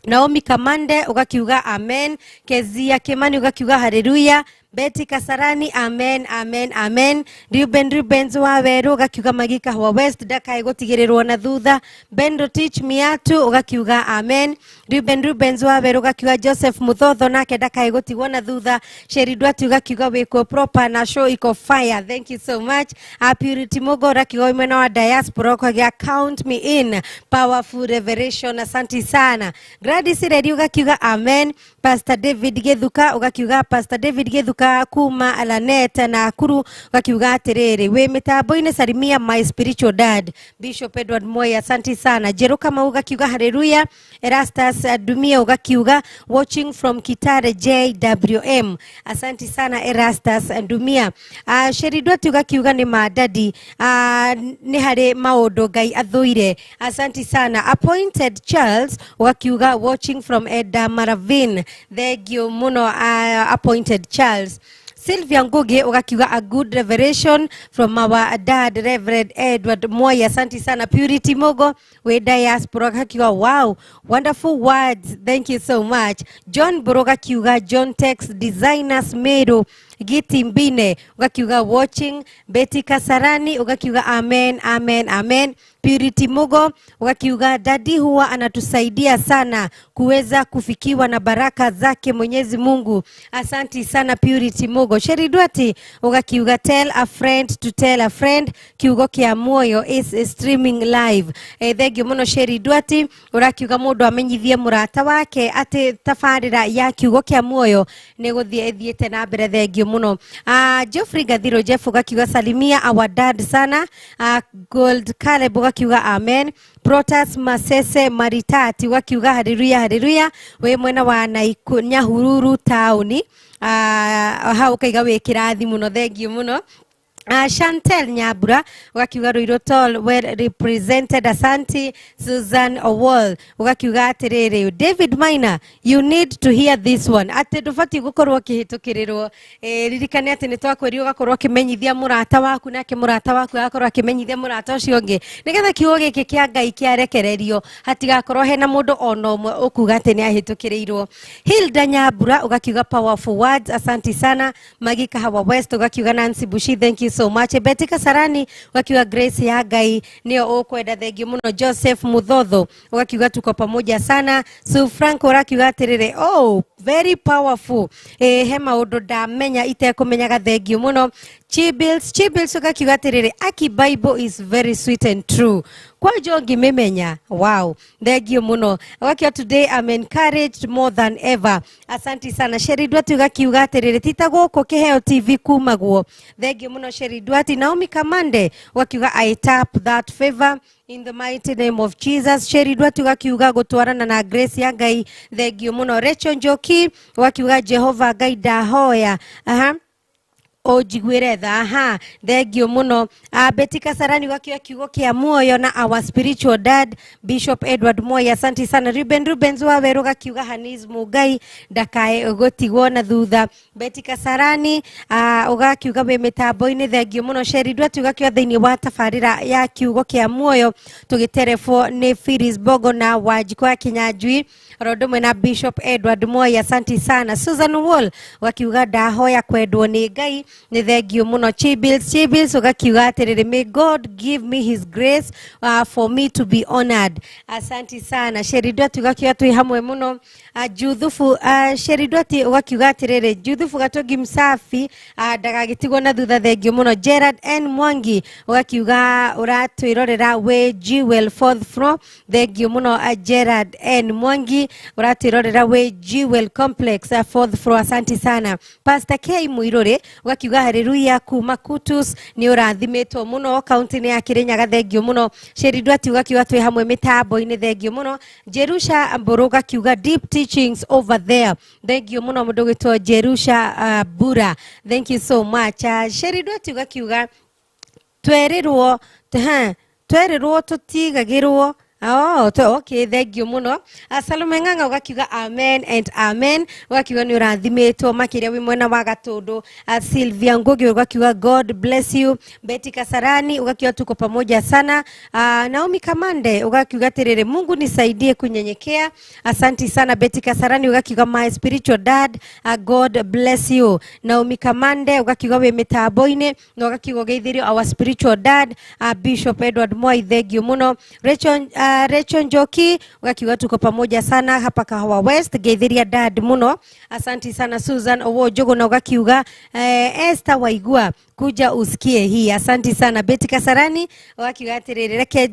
Naomi Kamande ugakiuga amen. Kezia Kimani ugakiuga haleluya. Betty Kasarani amen amen amen. Ruben Rubens wa Weru ugakiuga Maggie Kahawa West ndakae gũtigĩrĩrwo na thutha. Ben Rotich Miatu ugakiuga amen. Ruben Rubens wa Weru ugakiuga Joseph Muthotho nake ndakae gũtigwo na thutha. Sheri Dwati ugakiuga wĩko proper na show iko fire, thank you so much. Purity Mugo urakiuga wĩ mwena wa diaspora ukagia count me in, powerful revelation, asanti sana. Gladys Reri ugakiuga amen. Pastor David Githuka ugakiuga Pastor David Githuka kuma Lanet na Nakuru ugakiuga atiriri wi mitambo-inĩ, salimia my spiritual dad Bishop Edward Moi, asanti sana. Jeru Kamau ugakiuga haleluya. Erastus Dumia ugakiuga watching from Kitale JWM, asanti sana Erastus Dumia. Sheri Dwati ugakiuga nĩ ma dadi, nĩ harĩ maũndũ Ngai athũire, asanti sana. Appointed Charles ugakiuga watching from Eda Maravin, thengio muno Appointed Charles. Sylvia Ngugi ugakiuga a good revelation from our dad Reverend Edward Moi, asante sana. Purity Mogo we diaspora ugakiuga wow, wonderful words, thank you so much. John Boroga kiuga John Tex Designers Meru, Giti Mbine ugakiuga watching. Betty Kasarani ugakiuga amen amen amen. Purity Mugo ugakiuga dadi huwa anatusaidia sana kuweza kufikiwa na baraka zake Mwenyezi Mungu. Asanti sana Purity Mugo. Sheri Duati ugakiuga tell a friend to tell a friend, kiugo kia muoyo is streaming live. Thengio muno Sheri Duati, urakiuga mundu amenyithie murata wake ati tabarira ya kiugo kia muoyo ni guthie ithiete na mbere. Thengio muno. Geoffrey Gathiro Jeff ugakiuga salimia our dad sana. Gold Caleb ugakiuga amen. Protas Masese Maritati ugakiuga haleluya haleluya, we mwena wa Nyahururu tauni. Hau ukaiga wi kirathi muno, thengio muno. Chantel Nyabura ugakiuga Ruiru Tall well represented, asanti. Susan Owol ugakiuga atiriri, David Maina you need to hear this one, ati ndubati gukorwo ukihitukirirwo. Ririkane ati ni twakwĩrire ugakorwo ukimenyithia murata waku, nake murata waku agakorwo akimenyithia murata ucio ungi, nigetha kiugo giki kia Ngai kiarekererio, hatigakorwo hena mundu ona umwe ukuga ati ni ahitukiriirwo. Hilda Nyabura ugakiuga powerful words, asanti sana. Magi Kahawa West ugakiuga Nancy Bushi thank you so much. Betty Kasarani ugakiuga Grace ya Ngai nio ukwenda, thengio muno. Joseph Muthotho ugakiuga tuko pamoja sana. Su Frank urakiuga atiriri, oh very powerful, he maundu ndamenya itekumenyaga, thengio muno. Chibils ugakiuga atiriri, aki Bible is very sweet and true, kwajo ngimimenya, wow, thengio muno. Ugakiuga today I'm encouraged more than ever, asanti sana. Sheri Duati ugakiuga atiriri, tita guku Kiheo TV kumagwo, thengio muno Sheri Duati. Naomi Kamande ugakiuga I tap that favor in the mighty name of Jesus. Sheri Duati ugakiuga gutwarana na grace ya Ngai, thengio muno. Rachel Njoki ugakiuga Jehova Ngai ndahoya, aha unjiguire tha, aha, thengio muno. Betty Kasarani ugakiuga kiugo kia muoyo na our spiritual dad Bishop Edward Moi, asanti sana. Rubens wa Weru ugakiuga Hanis Mugai ndakae gutigwo na thutha. Betty Kasarani ugakiuga wi mitambo-ini, thengio muno. Sheri Duati ugakiuga thiini wa tabarira ya kiugo kia muoyo tugiterebwo ni Phyllis Bogo na Wanjikũ wa Kinyanjui oro ũndũ na Bishop Edward Moi, asanti sana. Susan Wall ugakiuga ndahoya kwendwo ni Ngai, ni thengio muno. Chibils ugakiuga atiriri, may God give me his grace for me to be honored, asanti sana. Sheri Duati ugakiuga twi hamwe muno. Juthufu Sheri Duati ugakiuga atiriri, Juthufu Gatogi Msafi ndagagitigwo na thutha, thengio muno. Gerard N Mwangi ugakiuga uratwirorera we Jewel fourth floor, thengio muno. Gerard N Mwangi uratwirorera we Jewel complex fourth floor, asanti sana. Pastor K Muiruri ugakiuga haleluya kuma Kutus, ni urathimitwo muno kaunti-inĩ ya Kirinyaga, thengio muno. Sheri Duati ugakiuga twi hamwe mitambo-inĩ, thengio muno. Jerusha Mburu ugakiuga deep teachings over there, thengio muno mundu gwitwo Jerusha Bura, thank you so much. Sheri Duati ugakiuga twerirwo tutigagirwo. Oh, okay, thank you muno. Salome Ng'ang'a ugakiuga amen and amen, ugakiuga ni urathimitwo makiria wi mwena wa Gatundu. Sylvia Ngugi ugakiuga God bless you. Betty Kasarani ugakiuga tuko pamoja sana. Naomi Kamande ugakiuga tiriri, Mungu nisaidie kunyenyekea, asanti sana. Betty Kasarani ugakiuga my spiritual dad, God bless you. Naomi Kamande ugakiuga wi mitambo-ini na ugakiuga ugeithirio our spiritual dad, Bishop Edward Moi, thank you muno. Rachel Njoki ugakiuga tuko pamoja sana hapa Kahawa West, geithiria dad muno, asanti sana. Susan Owo Jogo na ugakiuga Esther Waigua kuja usikie hii, asanti sana. Betty Kasarani ugakiuga atiriri, reke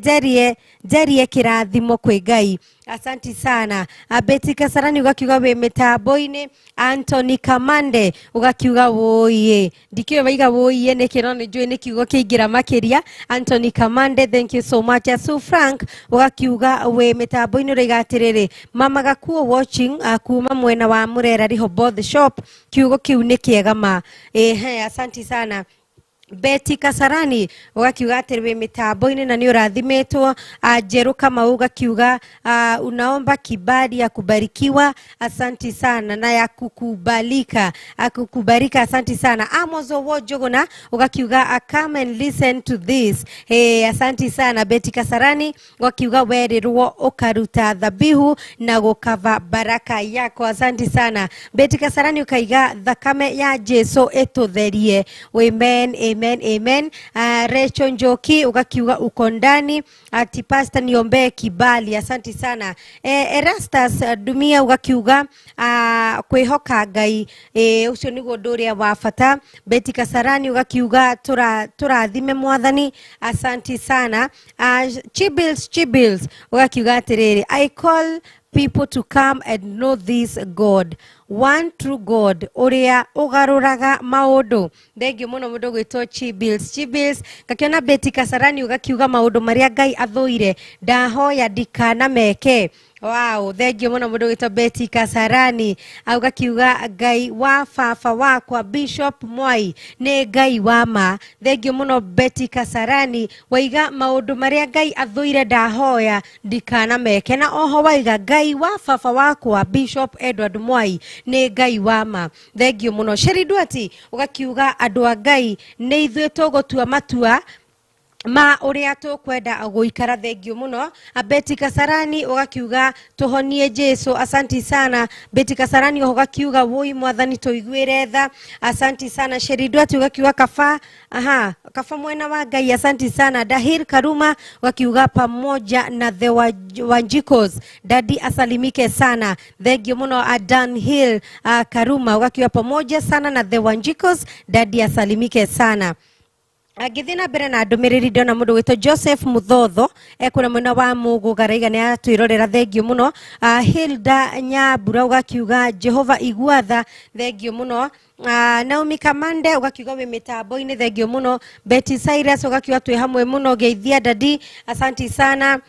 njerie kirathimo kwi Ngai, asanti sana. Betty Kasarani ugakiuga wi mitambo-ini. Anthony Kamande ugakiuga woiye, ndikiwe waiga woiye niki, no ni njui ni kiugo kiingira makiria. Anthony Kamande thank you so much. Sue Frank ugakiuga wi mitambo-ini uraiga atiriri, mama Gakuo watching kuma mwena wa Murera Rehoboth shop, kiugo kiu ni kiega ma, ehe, asanti sana. Betty Kasarani ugakiuga atĩ wĩ mĩtambo-inĩ na nĩ ũrathimĩtwo. Njerũ Kamau ugakiuga unaomba kibali ya kubarikiwa, asanti sana, na ya kukubalika, akukubarika, asanti sana. Amos Owo Njuguna ugakiuga come and listen to this. Hey, asanti sana. Betty Kasarani ugakiuga werirwo ukaruta dhabihu na gukava baraka yako, asanti sana. Betty Kasarani ukaiga thakame ya Jesu ĩtũtherie. Amen, amen, amen. Rachel Njoki ugakiuga uko ndani, ati pastor niombee kibali, asanti sana. Erastus Dumia ugakiuga kwihoka Ngai, ucio niguo ũndũ ũrĩa wa bata. Betty Kasarani ugakiuga tũrathime mwathani, asanti sana. Chibils Chibils ugakiuga atiriri, I call people to come and know this God, one true God uria ugaruraga maundu. Thengio muno mundu gwitwo Chibils Chibils. Ngakiona Betty Kasarani ugakiuga maundu maria Ngai athuire ndahoya ndikana meke. Wow, thengio muno mundu gwitwo Betty Kasarani. Ugakiuga Ngai wa baba wakwa Bishop Mwai ni Ngai wa ma. Thengio muno Betty Kasarani, waiga maundu maria Ngai athuire ndahoya ndikana meke, na oho waiga Ngai wa baba wakwa Bishop Edward Mwai ni Ngai wa ma. Thengio muno. Sheri Duati ugakiuga andu a Ngai ni ithuĩ tũgũtua matua ma uria tukwenda guikara. Thengio muno. Betty Kasarani ugakiuga tuhonie Jesu, asanti sana. Betty Kasarani ugakiuga woi mwathani tuiguire tha, asanti sana. Sheri Duati ugakiuga kaba, aha, kaba mwena wa Ngai, asanti sana. Dahir Karuma ugakiuga pamoja na the Wanjikos, dadi asalimike sana. Thengio muno. Adan Hill Karuma ugakiuga pamoja sana na the Wanjikos, dadi asalimike sana. Ngĩthiĩ na mbere na ndũmĩrĩri ndĩrona mũndũ gwĩtwo Joseph Muthotho ekũrĩa mwena wa Mũgũ Garaiga nĩ atwĩrorera, thengio mũno. Hilda Nyambura ũgakiuga Jehova igua tha, thengio mũno. Naomi Kamande ũgakiuga wĩ mĩtambo-inĩ, thengio mũno. Betty Cyrus ũgakiuga twĩ hamwe mũno, geithia dadi, asanti sana.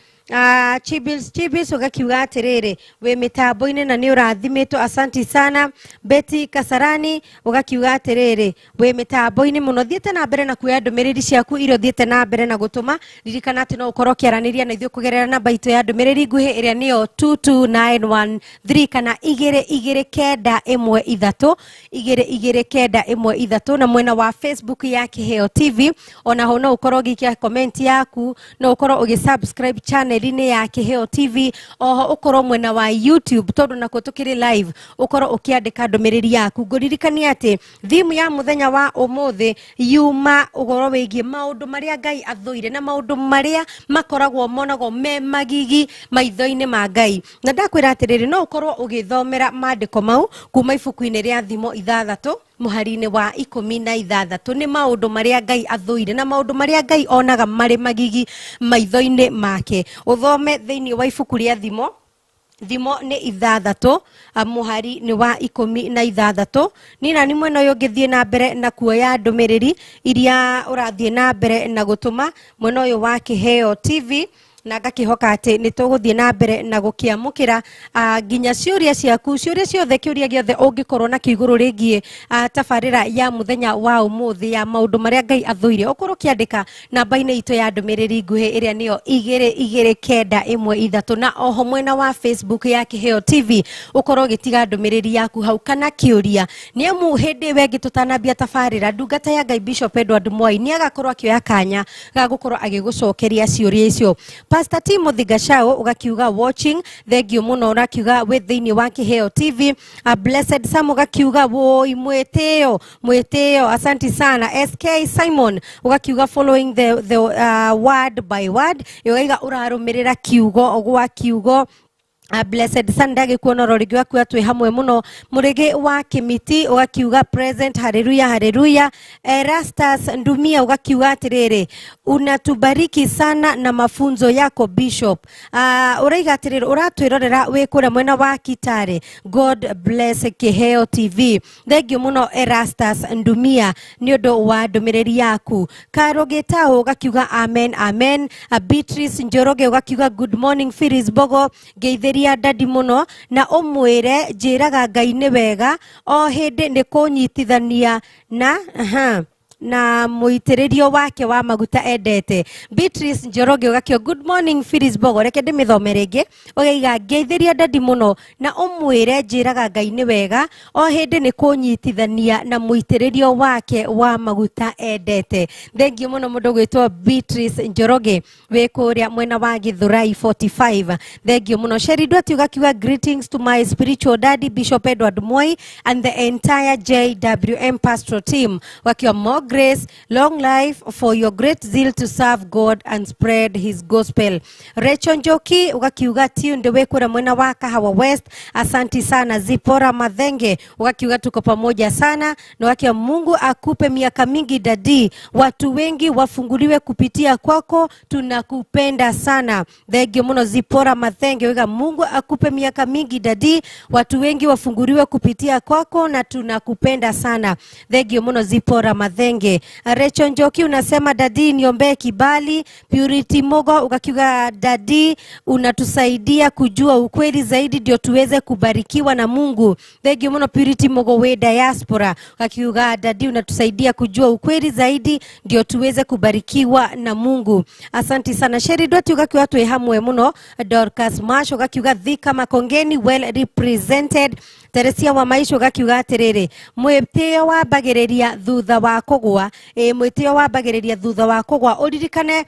Chibils Chibils ugakiuga atiriri wi mitambo-inĩ na nĩ ũrathimĩtwo, asanti sana. Betty Kasarani ugakiuga atiriri wi mitambo-inĩ mũno, thiĩte na mbere na kuoya ndũmĩrĩri ciaku iria ũthiĩte na mbere na gũtũma. Ririkana atĩ no ũkorwo ũkĩaranĩria na ithuĩ kũgerera namba itũ ya ndũmĩrĩri nguhĩ ĩrĩa nĩyo 22913 kana 22913 22913, na mwena wa Facebook ya Kiheo TV onaho no ũkorwo ũgĩikia comment yaku, no ũkorwo ũgĩ subscribe channel inĩ ya Kiheo TV, oho ũkorwo mwena wa YouTube tondu nakuo tukiri live, ũkorwo ũkĩandĩka ndũmĩrĩri yaku. Ngũririkania atĩ thimu ya mũthenya wa ũmũthĩ yuma ũhoro wĩgiĩ maũndũ marĩa Ngai athũire na maũndũ marĩa makoragwo monagwo me magigi maitho-inĩ ma Ngai. Na ndakwĩra atĩrĩrĩ, no ũkorwo ũgĩthomera maandĩko mau kuma ibuku-inĩ rĩa Thimo 6 mũhari-inĩ wa 16. Nĩ maũndũ marĩa Ngai athũire na maũndũ marĩa Ngai onaga marĩ magigi maitho-inĩ make. Ũthome thĩinĩ wa ibuku rĩa Thimo. Thimo nĩ 6 mũhari nĩ wa 16. Ni nani mwena ũyũ ũngĩthiĩ na mbere na kuoya ndũmĩrĩri iria ũrathiĩ na mbere na gũtũma mwena ũyũ wa Kiheo TV, na ngakihoka atĩ nĩ tũgũthiĩ na mbere na gũkĩamũkĩra nginya ciũria ciaku, ciũria ciothe, kĩũria gĩothe ũngĩkorwo nakĩo igũrũ rĩgiĩ tabarĩra ya mũthenya wa ũmũthĩ ya maũndũ marĩa Ngai athũire, ũkorwo ũkĩandĩka namba-inĩ itũ ya ndũmĩrĩri nguhĩ ĩrĩa nĩyo 22913, na oho mwena wa Facebook ya Kiheo TV ũkorwo ũgĩtiga ndũmĩrĩri yaku hau kana kĩũria. Nĩ amu hĩndĩ ĩyo ĩngĩ tũtanambia tabarĩra, ndungata ya Ngai Bishop Edward Mwai nĩ agakorwo akĩoya kanya ga gũkorwo agĩgũcokeria ciũria icio. Pastor Timothy Gachau ugakiuga watching, thengio muno, urakiuga wĩ thĩinĩ wa Kiheo TV. Blessed Sam ugakiuga woi mwĩtĩo mwĩtĩo, asanti sana. SK Simon ugakiuga following the word by word, ũgaiga ũrarũmĩrĩra kiugo gwa kiugo. Blessed Sunday agĩkuona oro rĩngĩ waku twĩ hamwe mũno. Mũrĩgĩ wa Kĩmiti ũgakiuga present, haleluya haleluya. Erastus Ndumia ũgakiuga atĩrĩrĩ, unatubariki sana na mafunzo yako Bishop. Ũraiga atĩrĩrĩ, ũratwĩrorera wĩ kũrĩa mwena wa Kitale, God bless Kiheo TV. Thengio mũno Erastus Ndumia nĩ ũndũ wa ndũmĩrĩri yaku. Karo Gĩtaũ ũgakiuga amen amen. Beatrice Njoroge ũgakiuga good morning Phyllis Bogo, ngeithĩria dadi mũno na ũmwĩre njĩraga Ngai nĩ wega o hĩndĩ nĩ kũnyitithania na Na mũitĩrĩrio wake wa maguta endete. Beatrice Njoroge ũgakio good morning Phyllis Bogo, reke ndĩmĩthome rĩngĩ. Ũgaiga ngeithĩria dadi mũno na ũmwĩre njĩraga Ngai nĩ wega o hĩndĩ nĩ kũnyitithania na mũitĩrĩrio wake wa maguta endete. Thengiũ mũno mũndũ gwĩtwo Beatrice Njoroge wĩ kũrĩa mwena wa Githurai 45. Thengiũ mũno. Sheri Ndwati ũgakiuga greetings to my spiritual daddy Bishop Edward Moi and the entire JWM pastoral team. Wakiwa more grace, long life for your great zeal to serve God and spread his gospel. Rachel Njoki ugakiuga tunde wĩ kũrĩa mwena wa Kahawa West, asanti sana. Zipora Mathenge ugakiuga tuko pamoja sana, na wakiwa Mungu akupe miaka mingi dadi, watu wengi wafunguliwe kupitia kwako, tunakupenda sana. Thengio muno Zipora Mathenge uga Mungu akupe miaka mingi dadi, watu wengi wafunguliwe kupitia kwako na tunakupenda sana. Thengio muno Zipora Mathenge. Rachel Njoki unasema dadi niombee kibali. Purity Mogo ukakiuga dadi unatusaidia kujua ukweli zaidi ndio tuweze kubarikiwa na Mungu. Thengio muno Purity Mogo we diaspora, ukakiuga dadi unatusaidia kujua ukweli zaidi ndio tuweze kubarikiwa na Mungu. Asanti sana. Sheri Dwati ukakiuga twĩ hamwe muno. Dorcas Mash ukakiuga Thika Makongeni well represented. Teresia wa Maisha ugakiuga atiriri mwĩtĩo wambagĩrĩria thutha wa kũgwa. Mwĩtĩo wambagĩrĩria thutha wa kũgwa. Ũririkane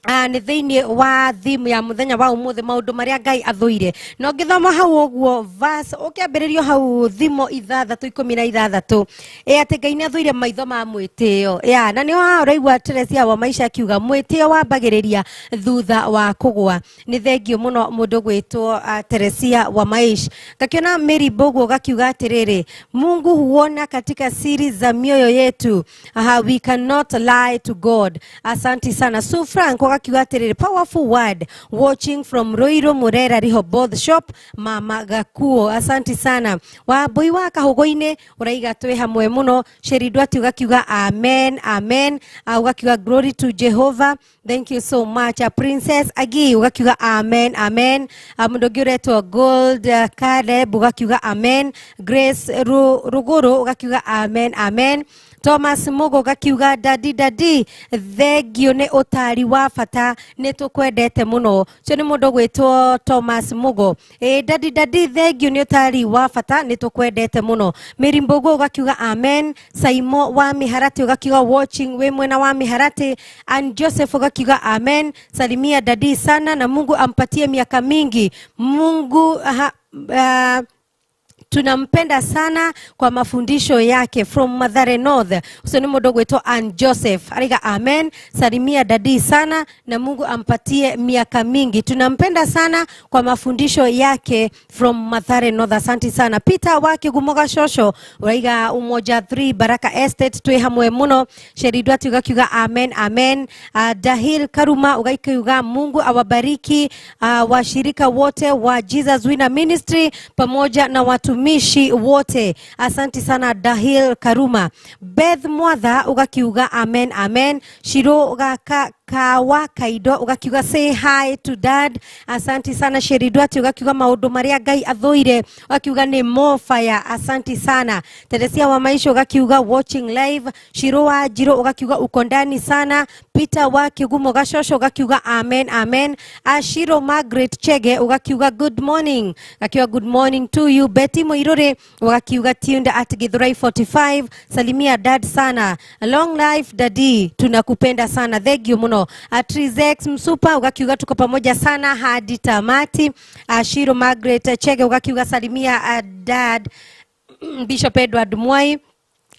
nĩ thĩinĩ wa theme ya mũthenya wa ũmũthĩ maũndũ marĩa Ngai athũire. Na ũngĩthoma hau ũguo verse ũkĩambĩrĩrio hau thimo 6:16 atĩ Ngai nĩ athũire maitho ma mwĩtĩo. Ya, na nĩho haha ũraigua Teresia wa Maisha akiuga mwĩtĩo wambagĩrĩria thutha wa kũgwa. Nĩ thengio mũno mũndũ gwĩtwo Teresia wa Maisha. Ngakiona Mary Bogo gakiuga atĩrĩrĩ Mungu huona katika siri za mioyo yetu. Aha, we cannot lie to God. Asanti sana. Sue Frank ugakiuga atĩrĩrĩ powerful word watching from Ruiru Murera Rehoboth shop Mama Gakuo. Asanti sana. Wambui wa Kahũgũ-inĩ ũraiga twĩ hamwe mũno. Sheri Ndwati ugakiuga amen amen. Ugakiuga glory to Jehovah. Thank you so much. Princess Agi ugakiuga amen amen. Mũndũ ũngĩ ũretwo Gold Caleb ugakiuga amen. Grace Ruguru ugakiuga amen amen. Thomas Mugo gakiuga dadi dadi thengio nĩ ũtari wa bata nĩ tũkwendete mũno. Ũcio nĩ mũndũ gwĩtwo Thomas Mugo. Dadi dadi thengio nĩ ũtari wa bata nĩ tũkwendete mũno. Mary Mbogo gakiuga amen. Saimo wa Miharati ugakiuga watching wĩ mwena wa Miharati. And Joseph ugakiuga amen. Salimia dadi sana na Mungu ampatie miaka mingi. Mungu tunampenda sana kwa mafundisho yake from Mathare North. Ucio nĩ mũndũ gwĩtwo Ann Joseph ariga amen. Salimia dadi sana na Mungu ampatie miaka mingi. Tunampenda sana kwa mafundisho yake from Mathare North. Asante sana. Peter wa Kigumoga Shosho uraiga Umoja 3 Baraka Estate twĩ hamwe mũno. Sheri Ndwati ugakiuga amen amen. Dahil Karuma ugakiuga Mungu awabariki washirika wote wa Jesus Winner Ministry pamoja na watu watumishi wote. Asanti sana Dahil Karuma. Beth Mwatha ugakiuga amen amen. Shiro gaka Kawa Kaido ugakiuga say hi to dad. Asanti sana Sheri Ndwati ugakiuga maũndũ marĩa Ngai athũire ugakiuga nĩ more fire. Asanti sana. Teresia wa Maisha ugakiuga watching live. Shiro wa Jiro ugakiuga uko ndani sana. Peter wa Kigumo Gashosho ugakiuga amen amen. Ashiro Margaret Chege ugakiuga good morning. Ugakiuga good morning to you. Betty Moirore ugakiuga tuned at Githurai 45. Salimia dad sana. Long life daddy, tunakupenda sana. Thank you muno. Trizex Msupa ugakiuga tuko pamoja sana hadi tamati. Ashiro Margaret Chege ugakiuga salimia dad Bishop Edward Mwai.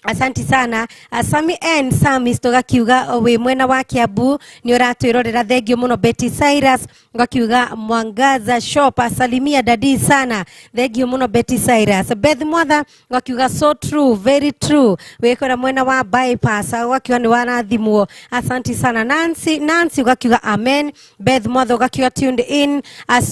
Asanti sana. Sami N Sami stogakiuga we mwena wa Kiambu ni uratwirorera. Thengio muno. Betty Cyrus ugakiuga Mwangaza shop asalimia dadi sana. Thengio muno Betty Cyrus. Beth Mwatha ugakiuga so true very true wikora mwena wa bypass ugakiuga ni warathimwo. Asanti sana. Nancy ugakiuga amen. Beth Mwatha ugakiuga tuned in.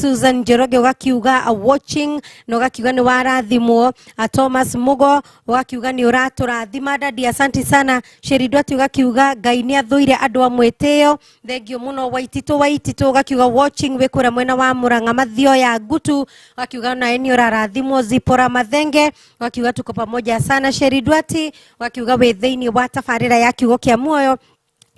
Susan Njoroge ugakiuga watching na ugakiuga ni warathimwo. Thomas Mugo ugakiuga ni uratura Arokũrathima dadi, asanti sana. Sheridwati ũgakiuga Ngai nĩ athũire andũ a mwĩtĩo, thengio mũno. Waititũ Waititũ ũgakiuga watching wĩ kũrĩa mwena wa Murang'a Mathio ya Ngutu, ũgakiuga nawe nĩ ũrarathimwo. Zipora Mathenge ũgakiuga tuko pamoja sana. Sheridwati ũgakiuga wĩ thĩinĩ wa tabarĩra ya kiugo kĩa muoyo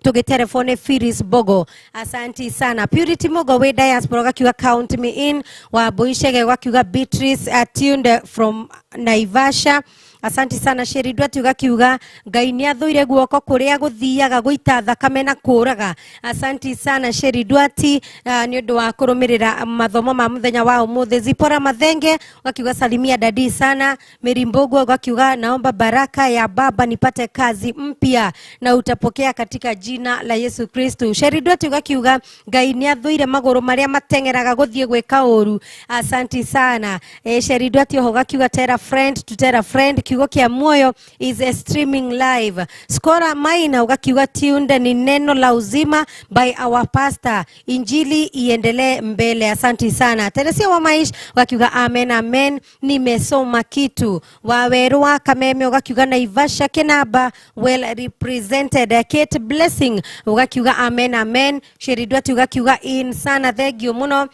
tũgĩtelefone Phyllis Bogo, asanti sana. Purity Mogo wĩ diaspora ũgakiuga count me in. Wa Boishege ũgakiuga Beatrice tuned from Naivasha, asanti sana. Sheridwati ũgakiuga Ngai nĩ athũire guoko kũrĩa gũthiaga gũita thakame na kũraga, asanti sana Sheridwati nĩ ũndũ wa kũrũmĩrĩra mathomo ma mũthenya wa ũmũthĩ. Zipora Mathenge ũgakiuga salimia dadi sana. Mary Mbogo ũgakiuga naomba baraka ya baba nipate kazi mpya na utapokea katika jina la Yesu Kristo. Sheridwati ũgakiuga Ngai nĩ athũire magũrũ marĩa mateng'eraga gũthiĩ gwĩka ũru, asanti sana. Sheridwati oho ũgakiuga tell a friend to tell a friend, kiugo kĩa muoyo is a streaming live. Skora Maina ugakiuga tuned ni neno la uzima by our pastor, injili iendelee mbele, asanti sana. Teresia wa Maish ugakiuga amen amen, nimesoma kitu. Wawerwa Kameme ugakiuga Naivasha Kinaba well represented. Kate Blessing ugakiuga amen amen. Sheridwati ugakiuga in sana, thengio muno.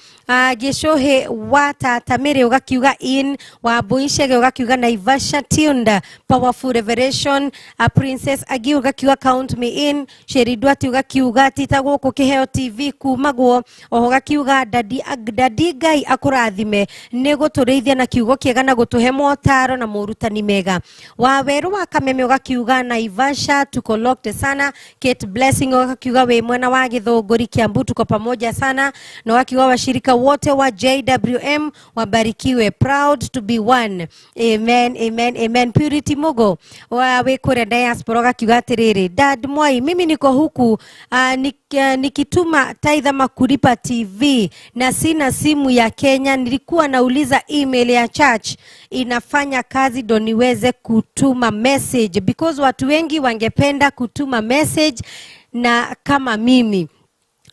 Gicuhi wa Tata Mary ugakiuga in. Wa Buishege ugakiuga Naivasha tuned powerful revelation. Princess Agi ugakiuga count me in. Sheridwati ugakiuga tita gũkũ Kĩheo TV kumagwo oho gakiuga dadi, dadi Ngai akũrathime nĩ gũtũrĩithia na kiugo kĩega na gũtũhe motaro na morutani mega. Wawerũ wa Kameme ũgakiuga Naivasha tuko locked sana. Kate Blessing ũgakiuga wĩ mwena wa Gĩthũngũri Kiambu tuko pamoja sana, na ũgakiuga washirika wote wa JWM wabarikiwe, proud to be one, amen amen amen. Purity Mugo wa wĩ kũrĩa diaspora ũgakiuga atĩrĩrĩ, dad Mwai, mimi niko huku nikituma tithe ama kulipa TV na sina simu ya Kenya. Nilikuwa nauliza email ya church inafanya kazi ndo niweze kutuma message, because watu wengi wangependa kutuma message na kama mimi.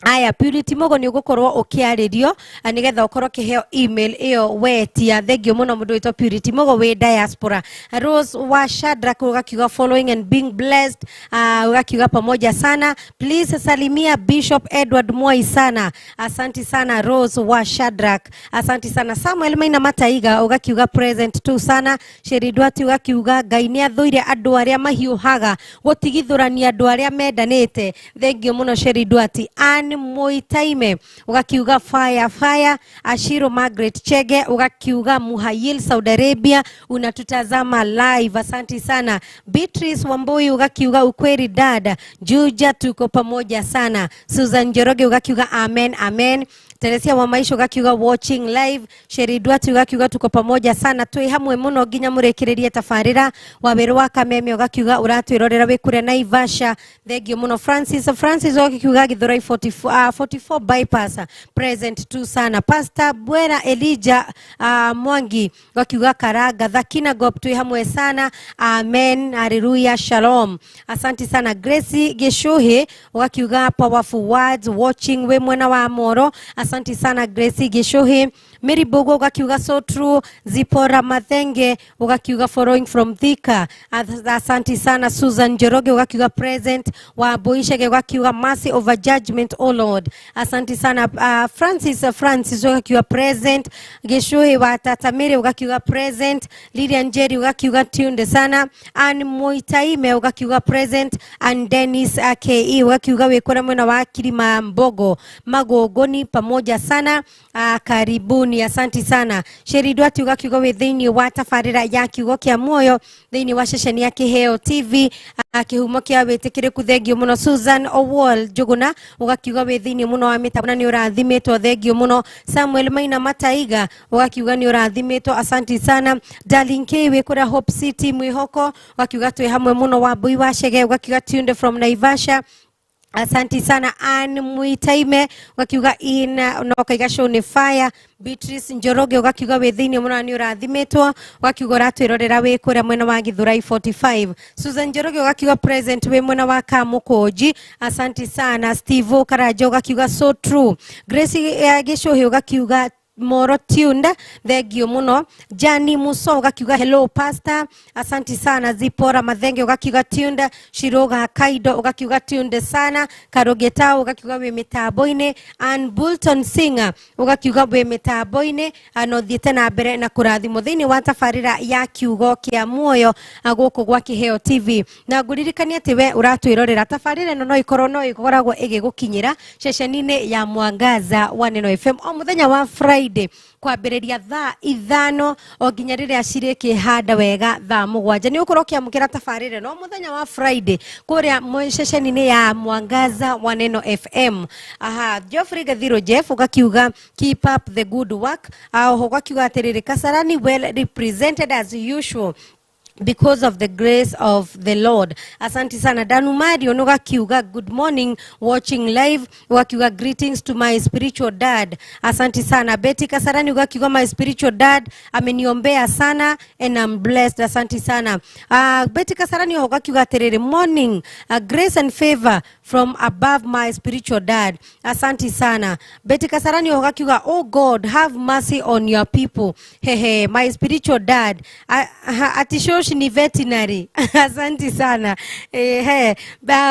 Aya, Purity Mogo, nĩ ũgũkorwo ũkĩarĩrio nĩgetha ũkorwo ũkĩheo email ĩyo wetia. Thengio mũno mũndũ wĩtwo Purity Mogo wĩ diaspora. Rose wa Shadrack ũgakiuga following and being blessed, ũgakiuga pamoja sana, please salimia Bishop Edward Mwai sana. Asanti sana Rose wa Shadrack, asanti sana. Samuel Maina Mataiga ũgakiuga present tu sana. Sheridwati ũgakiuga Ngai nĩ athũire andũ arĩa mahiũhaga gũtigithũrania andũ arĩa mendanĩte, thengio mũno Sheridwati. Ann Moitaime ugakiuga fire fire. Ashiro Margaret Chege ugakiuga Muhayil Saudi Arabia unatutazama live, asanti sana. Beatrice Wambui ugakiuga ukweli dada Juja tuko pamoja sana. Susan Njoroge ugakiuga amen amen. Teresia wa Maisha ugakiuga watching live. Sheridwati ugakiuga tuko pamoja sana, twi hamwe muno nginya murikiririe tabarira. Waweru wa Kameme ugakiuga uratwirorera wi kuria Naivasha, thengio muno. Francis Francis ugakiuga Githurai 44, 44 bypass present tu sana. Pastor Bwera Elijah Mwangi ugakiuga Karanga Thakina Gop twi hamwe sana, amen haleluya shalom, asanti sana. Grace Gishuhi ugakiuga powerful words watching we mwena wa Moro, asanti sana Grace Gishuhi. Mary Bogo ugakiuga so true. Zipora Mathenge ugakiuga following from Thika, asanti sana. Susan Njoroge ugakiuga present. Wa Boishege ugakiuga mercy over judgment oh Lord, asanti sana. Francis Francis ugakiuga present. Gishuhi wa Tatamiri ugakiuga present. Lilian Njeri ugakiuga tuned sana. Ann Moitaime ugakiuga present. And Dennis AKE ugakiuga wikora mwena wa Kilima Mbogo Magogoni pamoja sana, karibuni, asanti sana. Sheridwati ugakiuga wĩ thĩinĩ wa tabarĩra ya kiugo kĩa muoyo thĩinĩ wa ceceni ya Kĩheo TV, kĩhumo kĩa wĩtĩkĩrĩku, thengio mũno. Susan Owol Njuguna ugakiuga wĩ thĩinĩ mũno wa mĩtambo na nĩ ũrathimĩtwo, thengio mũno. Samuel Maina Mataiga ugakiuga nĩ ũrathimĩtwo, asanti sana. Darling K wĩ kũrĩa Hope City Mwĩhoko ugakiuga twĩ hamwe mũno. Wambui wa Chege ugakiuga tuned from Naivasha, asanti sana. Ann Muitaime ugakiuga in na ukaiga show ni fire. Beatrice Njoroge ugakiuga wĩ thĩinĩ mũno na nĩ ũrathimĩtwo, ugakiuga ũratwĩrorera wĩ kũrĩa mwena wa Githurai 45. Susan Njoroge ugakiuga present wĩ mwena wa Kamũkũnji, asanti sana. Steve Karanja ugakiuga so true. Grace Gĩcũhĩ ugakiuga Moro tuned, thengio muno. Jani Muso ugakiuga hello pastor, asanti sana. Zipora Mathenge ugakiuga tuned, Shiroga Kaido ugakiuga tuned sana, Karogeta ugakiuga wi mitambo-ini, Ann Bulton Singer ugakiuga wi mitambo-ini, no thiete na mbere na kurathimwo thiini wa tabarira ya kiugo kia muoyo guku gwa Kiheo TV. Na nguririkania ati we uratwirorera tabarira ino no ikorwo no ikoragwo igigukinyira ceceni-ini ya Mwangaza wa Neno FM o muthenya wa Friday kwambĩrĩria thaa 5 o nginya rĩrĩa cirĩkĩhanda wega thaa 7. Nĩ ũkorwo ũkĩamũkĩra tabarĩra no mũthenya wa Friday kũrĩa ceceni-inĩ ya Mwangaza wa Neno FM. Aha, Geoffrey Gathiro Jeff ugakiuga keep up the good work. Oho ugakiuga atĩrĩrĩ, Kasarani well represented as usual because of the grace of the Lord. Asante sana. Danu Mario nugakiuga good morning watching live, ugakiuga greetings to my spiritual dad. Asante sana. Betty Kasarani ugakiuga my spiritual dad ameniombea sana and I'm blessed. Asante sana. Betty Kasarani ugakiuga terere morning, grace and favor from above my spiritual dad. Asante sana. Betty Kasarani ugakiuga oh God have mercy on your people. Hehe, my spiritual dad atisho ni veterinary. Asante sana.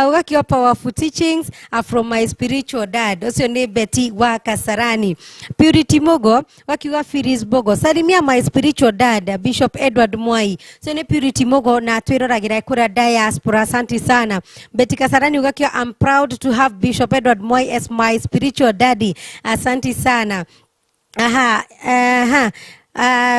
Ugakiwa powerful teachings are from my spiritual dad. Ucio ni Betty wa Kasarani. Purity Mogo wakiwa Firis Bogo, salimia my spiritual dad Bishop Edward Mwai. So ni Purity Mogo na twiroragira kura diaspora. Asante sana. Betty Kasarani ugakiwa I'm proud to have Bishop Edward Mwai as my spiritual daddy. Asante sana. Aha, aha.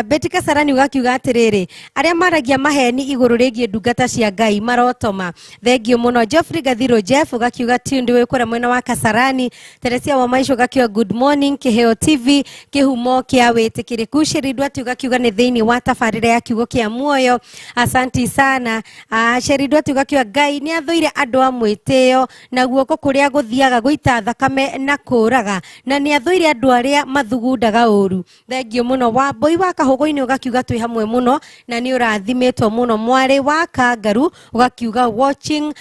Betty Kasarani ugakiuga atiriri, aria maragia maheni iguru rigie ndungata cia Ngai marotoma. Thengio muno. Geoffrey Gathiro Jeff ugakiuga tundu wi kuria mwena wa Kasarani. Teresia wa Maisha ugakiuga good morning Kiheo TV kihumo kia witikiriku. Sheridwati ugakiuga ni thiini wa tabarira ya kiugo kia muoyo. Asanti sana. Sheridwati ugakiuga Ngai ni athuire andu a mwitio na guoko kuria guthiaga guita thakame na kuraga, na ni athuire andu aria mathugundaga uru. Thengio muno. Wa Mboi wa Kahugo-inĩ ugakiuga twi hamwe muno na ni urathimitwo muno. Mwari wa Kangaru ugakiuga watching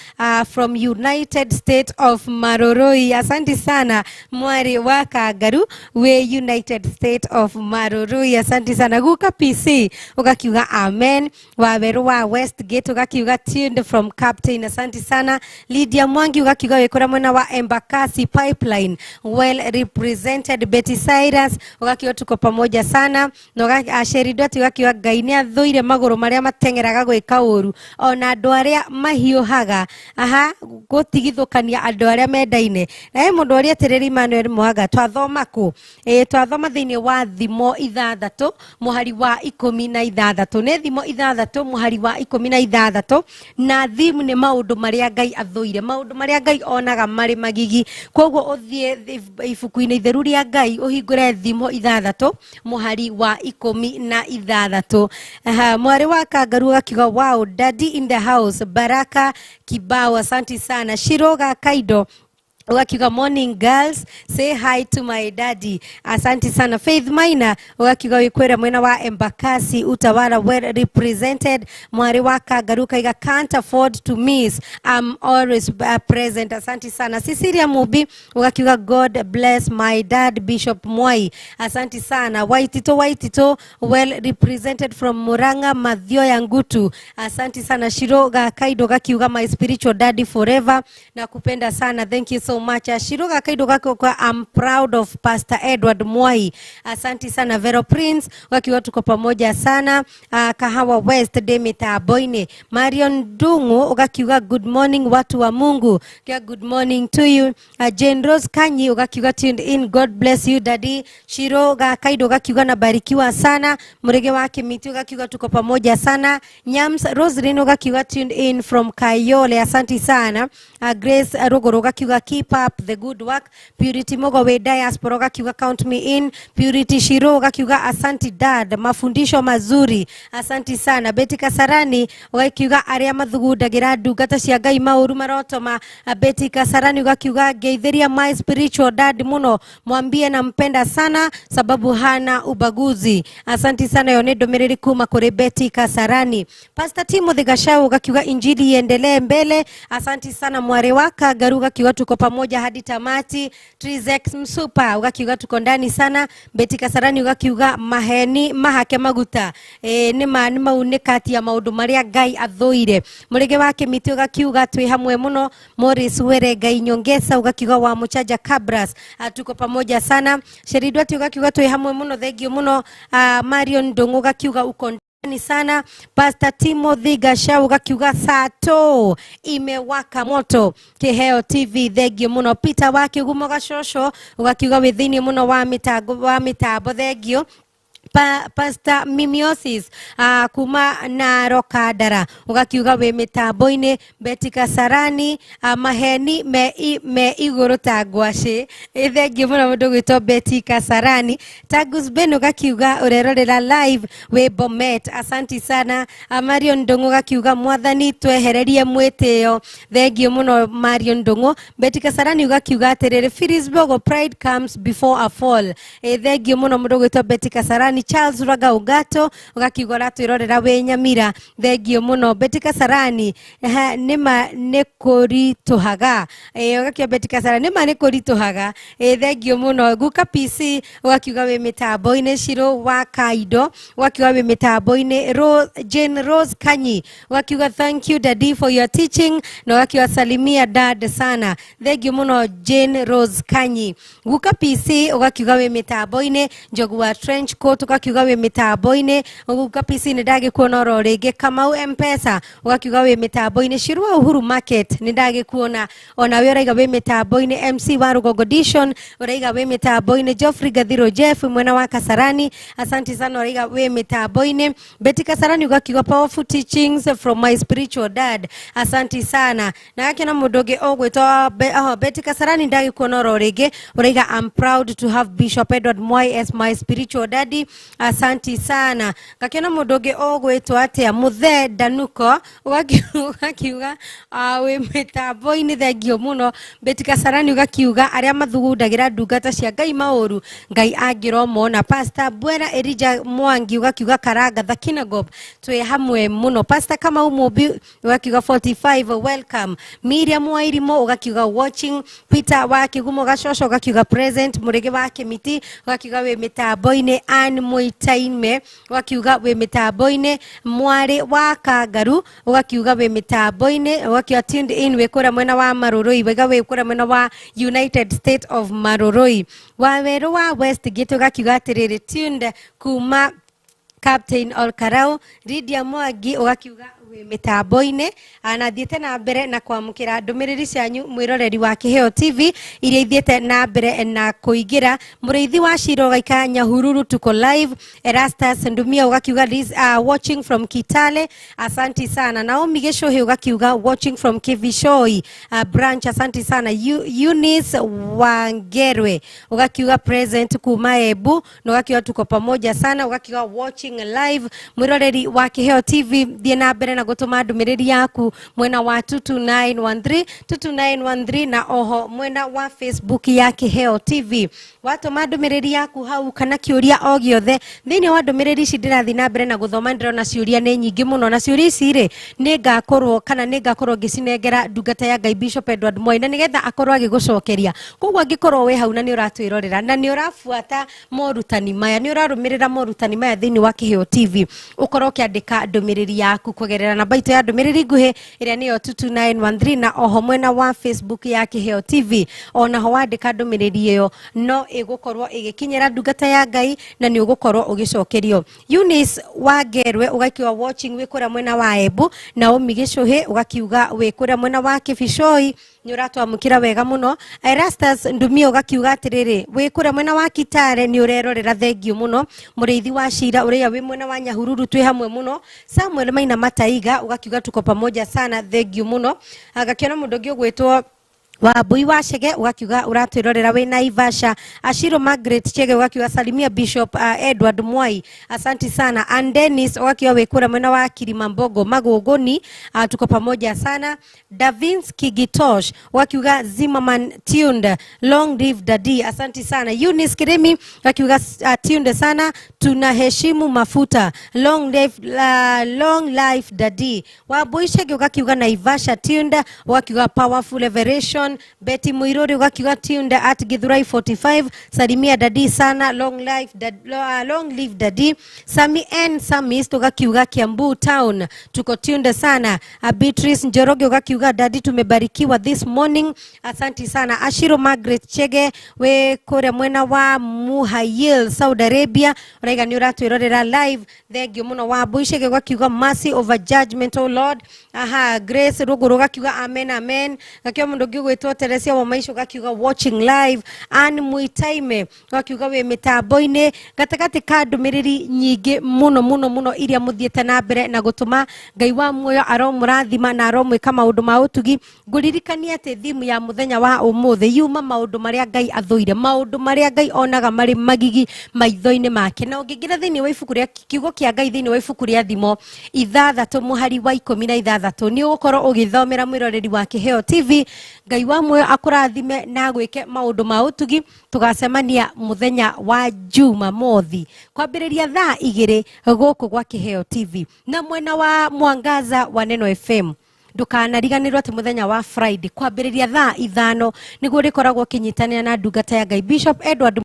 from United States of Marurui. Asante sana mwari wa Kangaru we United States of Marurui. Asante sana. Guka PC ugakiuga amen. Waweru wa Westgate ugakiuga tuned from Captain. Asante sana. Lydia Mwangi ugakiuga wikura mwena wa Embakasi Pipeline well represented. Betty Cyrus ugakiuga tuko pamoja sana. Sheridwati ugakiuga Ngai nĩ athũire magũrũ marĩa mateng'eraga gwĩka ũru ona andũ arĩa mahiũhaga aha gũtigithũkania andũ arĩa mendaine. Na he mũndũ ũrĩa atĩrĩrĩ Emmanuel Mwaga twathoma kũ? Twathoma thĩinĩ wa Thimo 6 mũhari wa 16. Nĩ Thimo 6 mũhari wa 16, na thimu nĩ maũndũ marĩa Ngai athũire, maũndũ marĩa Ngai onaga marĩ magigi. Koguo ũthiĩ ibuku-inĩ itheru rĩa Ngai ũhingũre Thimo 6 mũhari wa 16. Mwari wa Kangaru akiuga wow daddy in the house, baraka kibao. Asante sana. Shiroga Kaido ugakiuga morning girls, say hi to my daddy. Asante sana. Faith Maina ugakiuga wikwira mwena wa Embakasi Utawala well represented. Mwari wa Kangaru kaiga can't afford to miss, I'm always present. Asante sana. Cecilia Mubi ugakiuga God bless my dad Bishop Mwai. Asante sana. Waitito Waitito well represented from Muranga Mathioya Ngutu. Asante sana. Shiroga Kaido gakiuga my spiritual daddy forever, na kupenda sana. Thank you so much. Shiroga Kaido gakiuga I'm proud of Pastor Edward Mwai. Asante sana. Vero Prince wakiwa tuko pamoja sana. Kahawa West Demita Boine. Marion Dungu ugakiuga good morning watu wa Mungu. Good morning to you. Jane Rose Kanyi ugakiuga tuned in, God bless you daddy. Shiroga Kaido gakiuga nabarikiwa sana. Murege wa Kimiti ugakiuga tuko pamoja sana. Nyams Roslyn ugakiuga tuned in from Kayole. Asante sana. Grace Rogoro ugakiuga keep up the good work. Purity Mogo we diaspora ugakiuga count me in. Purity Shiro ugakiuga asanti dad, mafundisho mazuri. Asanti sana. Betty Kasarani ugakiuga aria mathugundagira ndungata cia Ngai mauru marotoma. Betty Kasarani ugakiuga ngeithiria my spiritual dad muno, mwambie nampenda sana sababu hana ubaguzi. Asanti sana. Yo ni ndumiriri kuma kuri Betty Kasarani. Pastor Timothy Gashau ugakiuga injili iendelee mbele. Asanti sana. Mwari wa Kangaru ugakiuga tuko pamoja. Pamoja hadi tamati. Trizex Msupa ugakiuga tuko ndani sana. Beti Kasarani ugakiuga maheni mahake maguta nima nima nĩ kati ya maũndũ marĩa Ngai athũire. Mũrĩge wa Kĩmiti ugakiuga twĩ hamwe mũno. Morris Were Ngai Nyongesa ugakiuga wa Muchaja Cabras, tuko pamoja sana. Sheridwati ugakiuga twĩ hamwe mũno, thengio mũno. Marion Ndung'u ugakiuga uko ndani sana. Pastor Timothy Gashau ugakiuga sato imewaka moto. Kiheo TV thengio muno. Peter wa Kigumo Gacocco ugakiuga wĩ thĩinĩ mũno wa mitambo thengio. Pastor Mimiosis kuma Narok Kandara ugakiuga wĩ mĩtambo-inĩ. Betty Kasarani, maheni me igũrũ ta ngwacĩ, thengio mũno mũndũ gwĩtwo Betty Kasarani. Tagus Ben ugakiuga ũrerorera live wĩ Bomet, asanti sana. Marion Ndung'u ugakiuga mwathani twehererie mwĩtĩo, thengio mũno Marion Ndung'u. Betty Kasarani ugakiuga atĩrĩrĩ, Phyllis Bogo, pride comes before a fall, thengio mũno mũndũ gwĩtwo Betty Kasarani. Charles Raga Ugato ugakiuga ũratwĩrorera wĩ Nyamira, thengio mũno. Betty Kasarani, nĩma nĩ kũritũhaga, ugakiuga Betty Kasarani nĩma nĩ kũritũhaga, thengio mũno. Guka PC ugakiuga wĩ mĩtambo-inĩ. Shiro wa Kaido ugakiuga wĩ mĩtambo-inĩ. Jane Rose Kanyi ugakiuga thank you daddy for your teaching, na ugakiuga salimia dad sana, thengio mũno Jane Rose Kanyi. Guka PC ugakiuga wĩ mĩtambo-inĩ. Njogu wa trench coat ugakiuga wĩ mĩtambo-inĩ. Guka PC nĩ ndagĩkuona oro rĩngĩ. Kamau Mpesa ugakiuga wĩ mĩtambo-inĩ. Shiru wa Uhuru Market nĩ ndagĩkuona onawe ũraiga wĩ mĩtambo-inĩ. MC wa Rũgongo Dishon ũraiga wĩ mĩtambo-inĩ. Geoffrey Gathiro Jeff mwena wa Kasarani, asante sana ũraiga wĩ mĩtambo-inĩ. Betty Kasarani ugakiuga powerful teachings from my spiritual dad, asante sana. Na gakĩona mũndũ ũngĩ ũgwĩtwo Betty Kasarani ndagĩkuona oro rĩngĩ, ũraiga I'm proud to have Bishop Edward Mwai as my spiritual daddy, asanti sana. Gakĩona mũndũ ũngĩ ũgwĩtwo atĩa, Muthe Danuko ugakiuga wĩ mĩtambo-inĩ, thengio mũno. Betty Kasarani ugakiuga arĩa mathugundagĩra ndungata cia Ngai maũru Ngai angĩromona. Pastor Bwera Elijah Mwangi ugakiuga Karanga Thakinagob twĩ hamwe mũno. Pastor Kamau Mũmbi ugakiuga 45 welcome. Miriam Wairimo ugakiuga watching. Peter wa Kigumo Gacocco ugakiuga present. Mũrĩge wa Kĩmiti ugakiuga wĩ mĩtambo-inĩ. Ann Mũitaime ugakiuga wĩ mĩtambo-inĩ. Mwarĩ wa Kangaru ugakiuga wĩ mĩtambo-inĩ, ugakiuga tuned in wĩ kũrĩa mwena wa Marurui, waiga wĩ kũrĩa mwena wa United States of Marurui. Wawerũ wa Westgate ugakiuga atĩrĩrĩ, tuned kuma Captain Olkarau. Lydia Mwangi ugakiuga wĩ mĩtambo-inĩ. Na thiĩte na mbere na kwamũkĩra ndũmĩrĩri cianyu mwĩroreri wa Kĩheo TV iria ithiĩte na mbere na kũingĩra. Mũrĩithi wa Shiro ũgaikara Nyahururu tuko live. Erastus Ndumia ugakiuga this, watching from Kitale, asanti sana. Naomi Gĩcũhĩ ugakiuga watching from Kivishoi branch, asanti sana. Eunice Wangerwe ugakiuga present kuma Embu na ugakiuga tuko pamoja sana, ugakiuga watching live. Mwĩroreri wa Kĩheo TV thiĩ na mbere na gũtũma ndũmĩrĩri yaku mwena wa 22913 22913 na oho mwena wa Facebook ya Kĩheo TV. Watũma ndũmĩrĩri yaku hau kana kĩũria o gĩothe thĩinĩ wa ndũmĩrĩri ici ndĩrathiĩ na mbere na gũthoma, ndĩrona ciũria nĩ nyingĩ mũno, na ciũria ici rĩ nĩ ngakorwo kana nĩ ngakorwo ngĩcinengera ndungata ya Ngai Bishop Edward Mwai na nĩgetha akorwo agĩgũcokeria. Koguo angĩkorwo wĩ hau na nĩ ũratwĩrorera na nĩ ũrabuata morutani maya, nĩ ũrarũmĩrĩra morutani maya thĩinĩ wa Kĩheo TV, ũkorwo ũkĩandĩka ndũmĩrĩri yaku kũgerera namba itũ ya ndũmĩrĩri nguhĩ ĩrĩa nĩyo 22913 na oho mwena wa Facebook ya Kĩheo TV. Onaho wandĩka ndũmĩrĩri ĩyo no ĩgũkorwo ĩgĩkinyĩra ndungata ya Ngai na nĩ ũgũkorwo ũgĩcokerio. Eunice Wangerwe ũgakiuga watching wĩ kũrĩa mwena wa Embu. Naomi Gĩcũhĩ ũgakiuga wĩ kũrĩa mwena wa Kibicoi, nĩ ũratwamũkĩra wega mũno. Erastus Ndumia ũgakiuga atĩrĩrĩ, wĩ kũrĩa mwena wa Kitale nĩ ũrerorera, thengio mũno. Mũrĩithi wa Cira ũrĩa wĩ mwena wa Nyahururu twĩ hamwe mũno. Samuel Maina Mataiga ũgakiuga tuko pamoja sana, thengio mũno. Agakĩona mũndũ ũngĩ ũgwĩtwo Wambui wa Chege ugakiuga uratwirorera wi Naivasha. Ashiro Margaret Chege ugakiuga salimia Bishop Edward Mwai, asanti sana. And Dennis ugakiuga wi kura mwena wa Kilimambogo Magogoni, tuko pamoja sana. Davinski Gitosh ugakiuga Zimmerman tuned, long live daddy, asanti sana. Eunice Kirimi ugakiuga tuned sana, tunaheshimu mafuta, long life, long life daddy. Wambui Chege ugakiuga Naivasha tuned, ugakiuga powerful revelation. Jackson, Betty Muiruri ugakiuga tuned at Githurai 45, salimia dadi sana, long life dad, long live dadi. Sami N Samis tugakiuga Kiambu town, tuko tuned sana. Beatrice Njoroge ugakiuga dadi tumebarikiwa this morning, asanti sana. Ashiro Margaret Chege we kuria mwena wa Muhayil Saudi Arabia, uraiga ni uratwirorera live, thank you muno. Wa Buishege ugakiuga mercy over judgment, oh Lord. Aha, Grace Ruguru ugakiuga amen amen. Gakio mundu ungi ugwitwo Teresia wa Maisha ugakiuga watching live. Ann Muitaime ugakiuga wi mitambo-ini gatagati ka ndumiriri nyingi muno muno muno iria muthiete na mbere na gutuma. Ngai wa muoyo aromurathima na aromwika maundu ma utugi. Nguririkania ati thimu ya muthenya wa umuthi yuma maundu maria Ngai athuire, maundu maria Ngai onaga mari magigi maitho-ini make. Na ũngĩingĩra thĩinĩ wa ibuku rĩa kiugo kĩa Ngai thĩinĩ wa ibuku rĩa Thimo 6 mũhari wa 16 nĩ ũgũkorwo ũgĩthomera mwĩroreri wa Kĩheo TV. Ngai wa muoyo akũrathime na agwĩke maũndũ ma ũtugi. Tũgacemania mũthenya wa Jumamothi kwambĩrĩria thaa 2 gũkũ gwa Kĩheo TV na mwena wa Mwangaza wa Neno FM. Ndukanariganĩrwo atĩ mũthenya wa Friday kwambĩrĩria thaa 5 nĩguo rĩkoragwo ũkĩnyitanĩra na ndungata ya Ngai Bishop Edward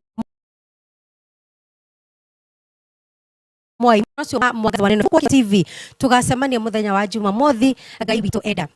Mwai ũcio wa Mwangaza wa Neno TV. Tũgacemania mũthenya wa Jumamothi. Ngai witũ enda.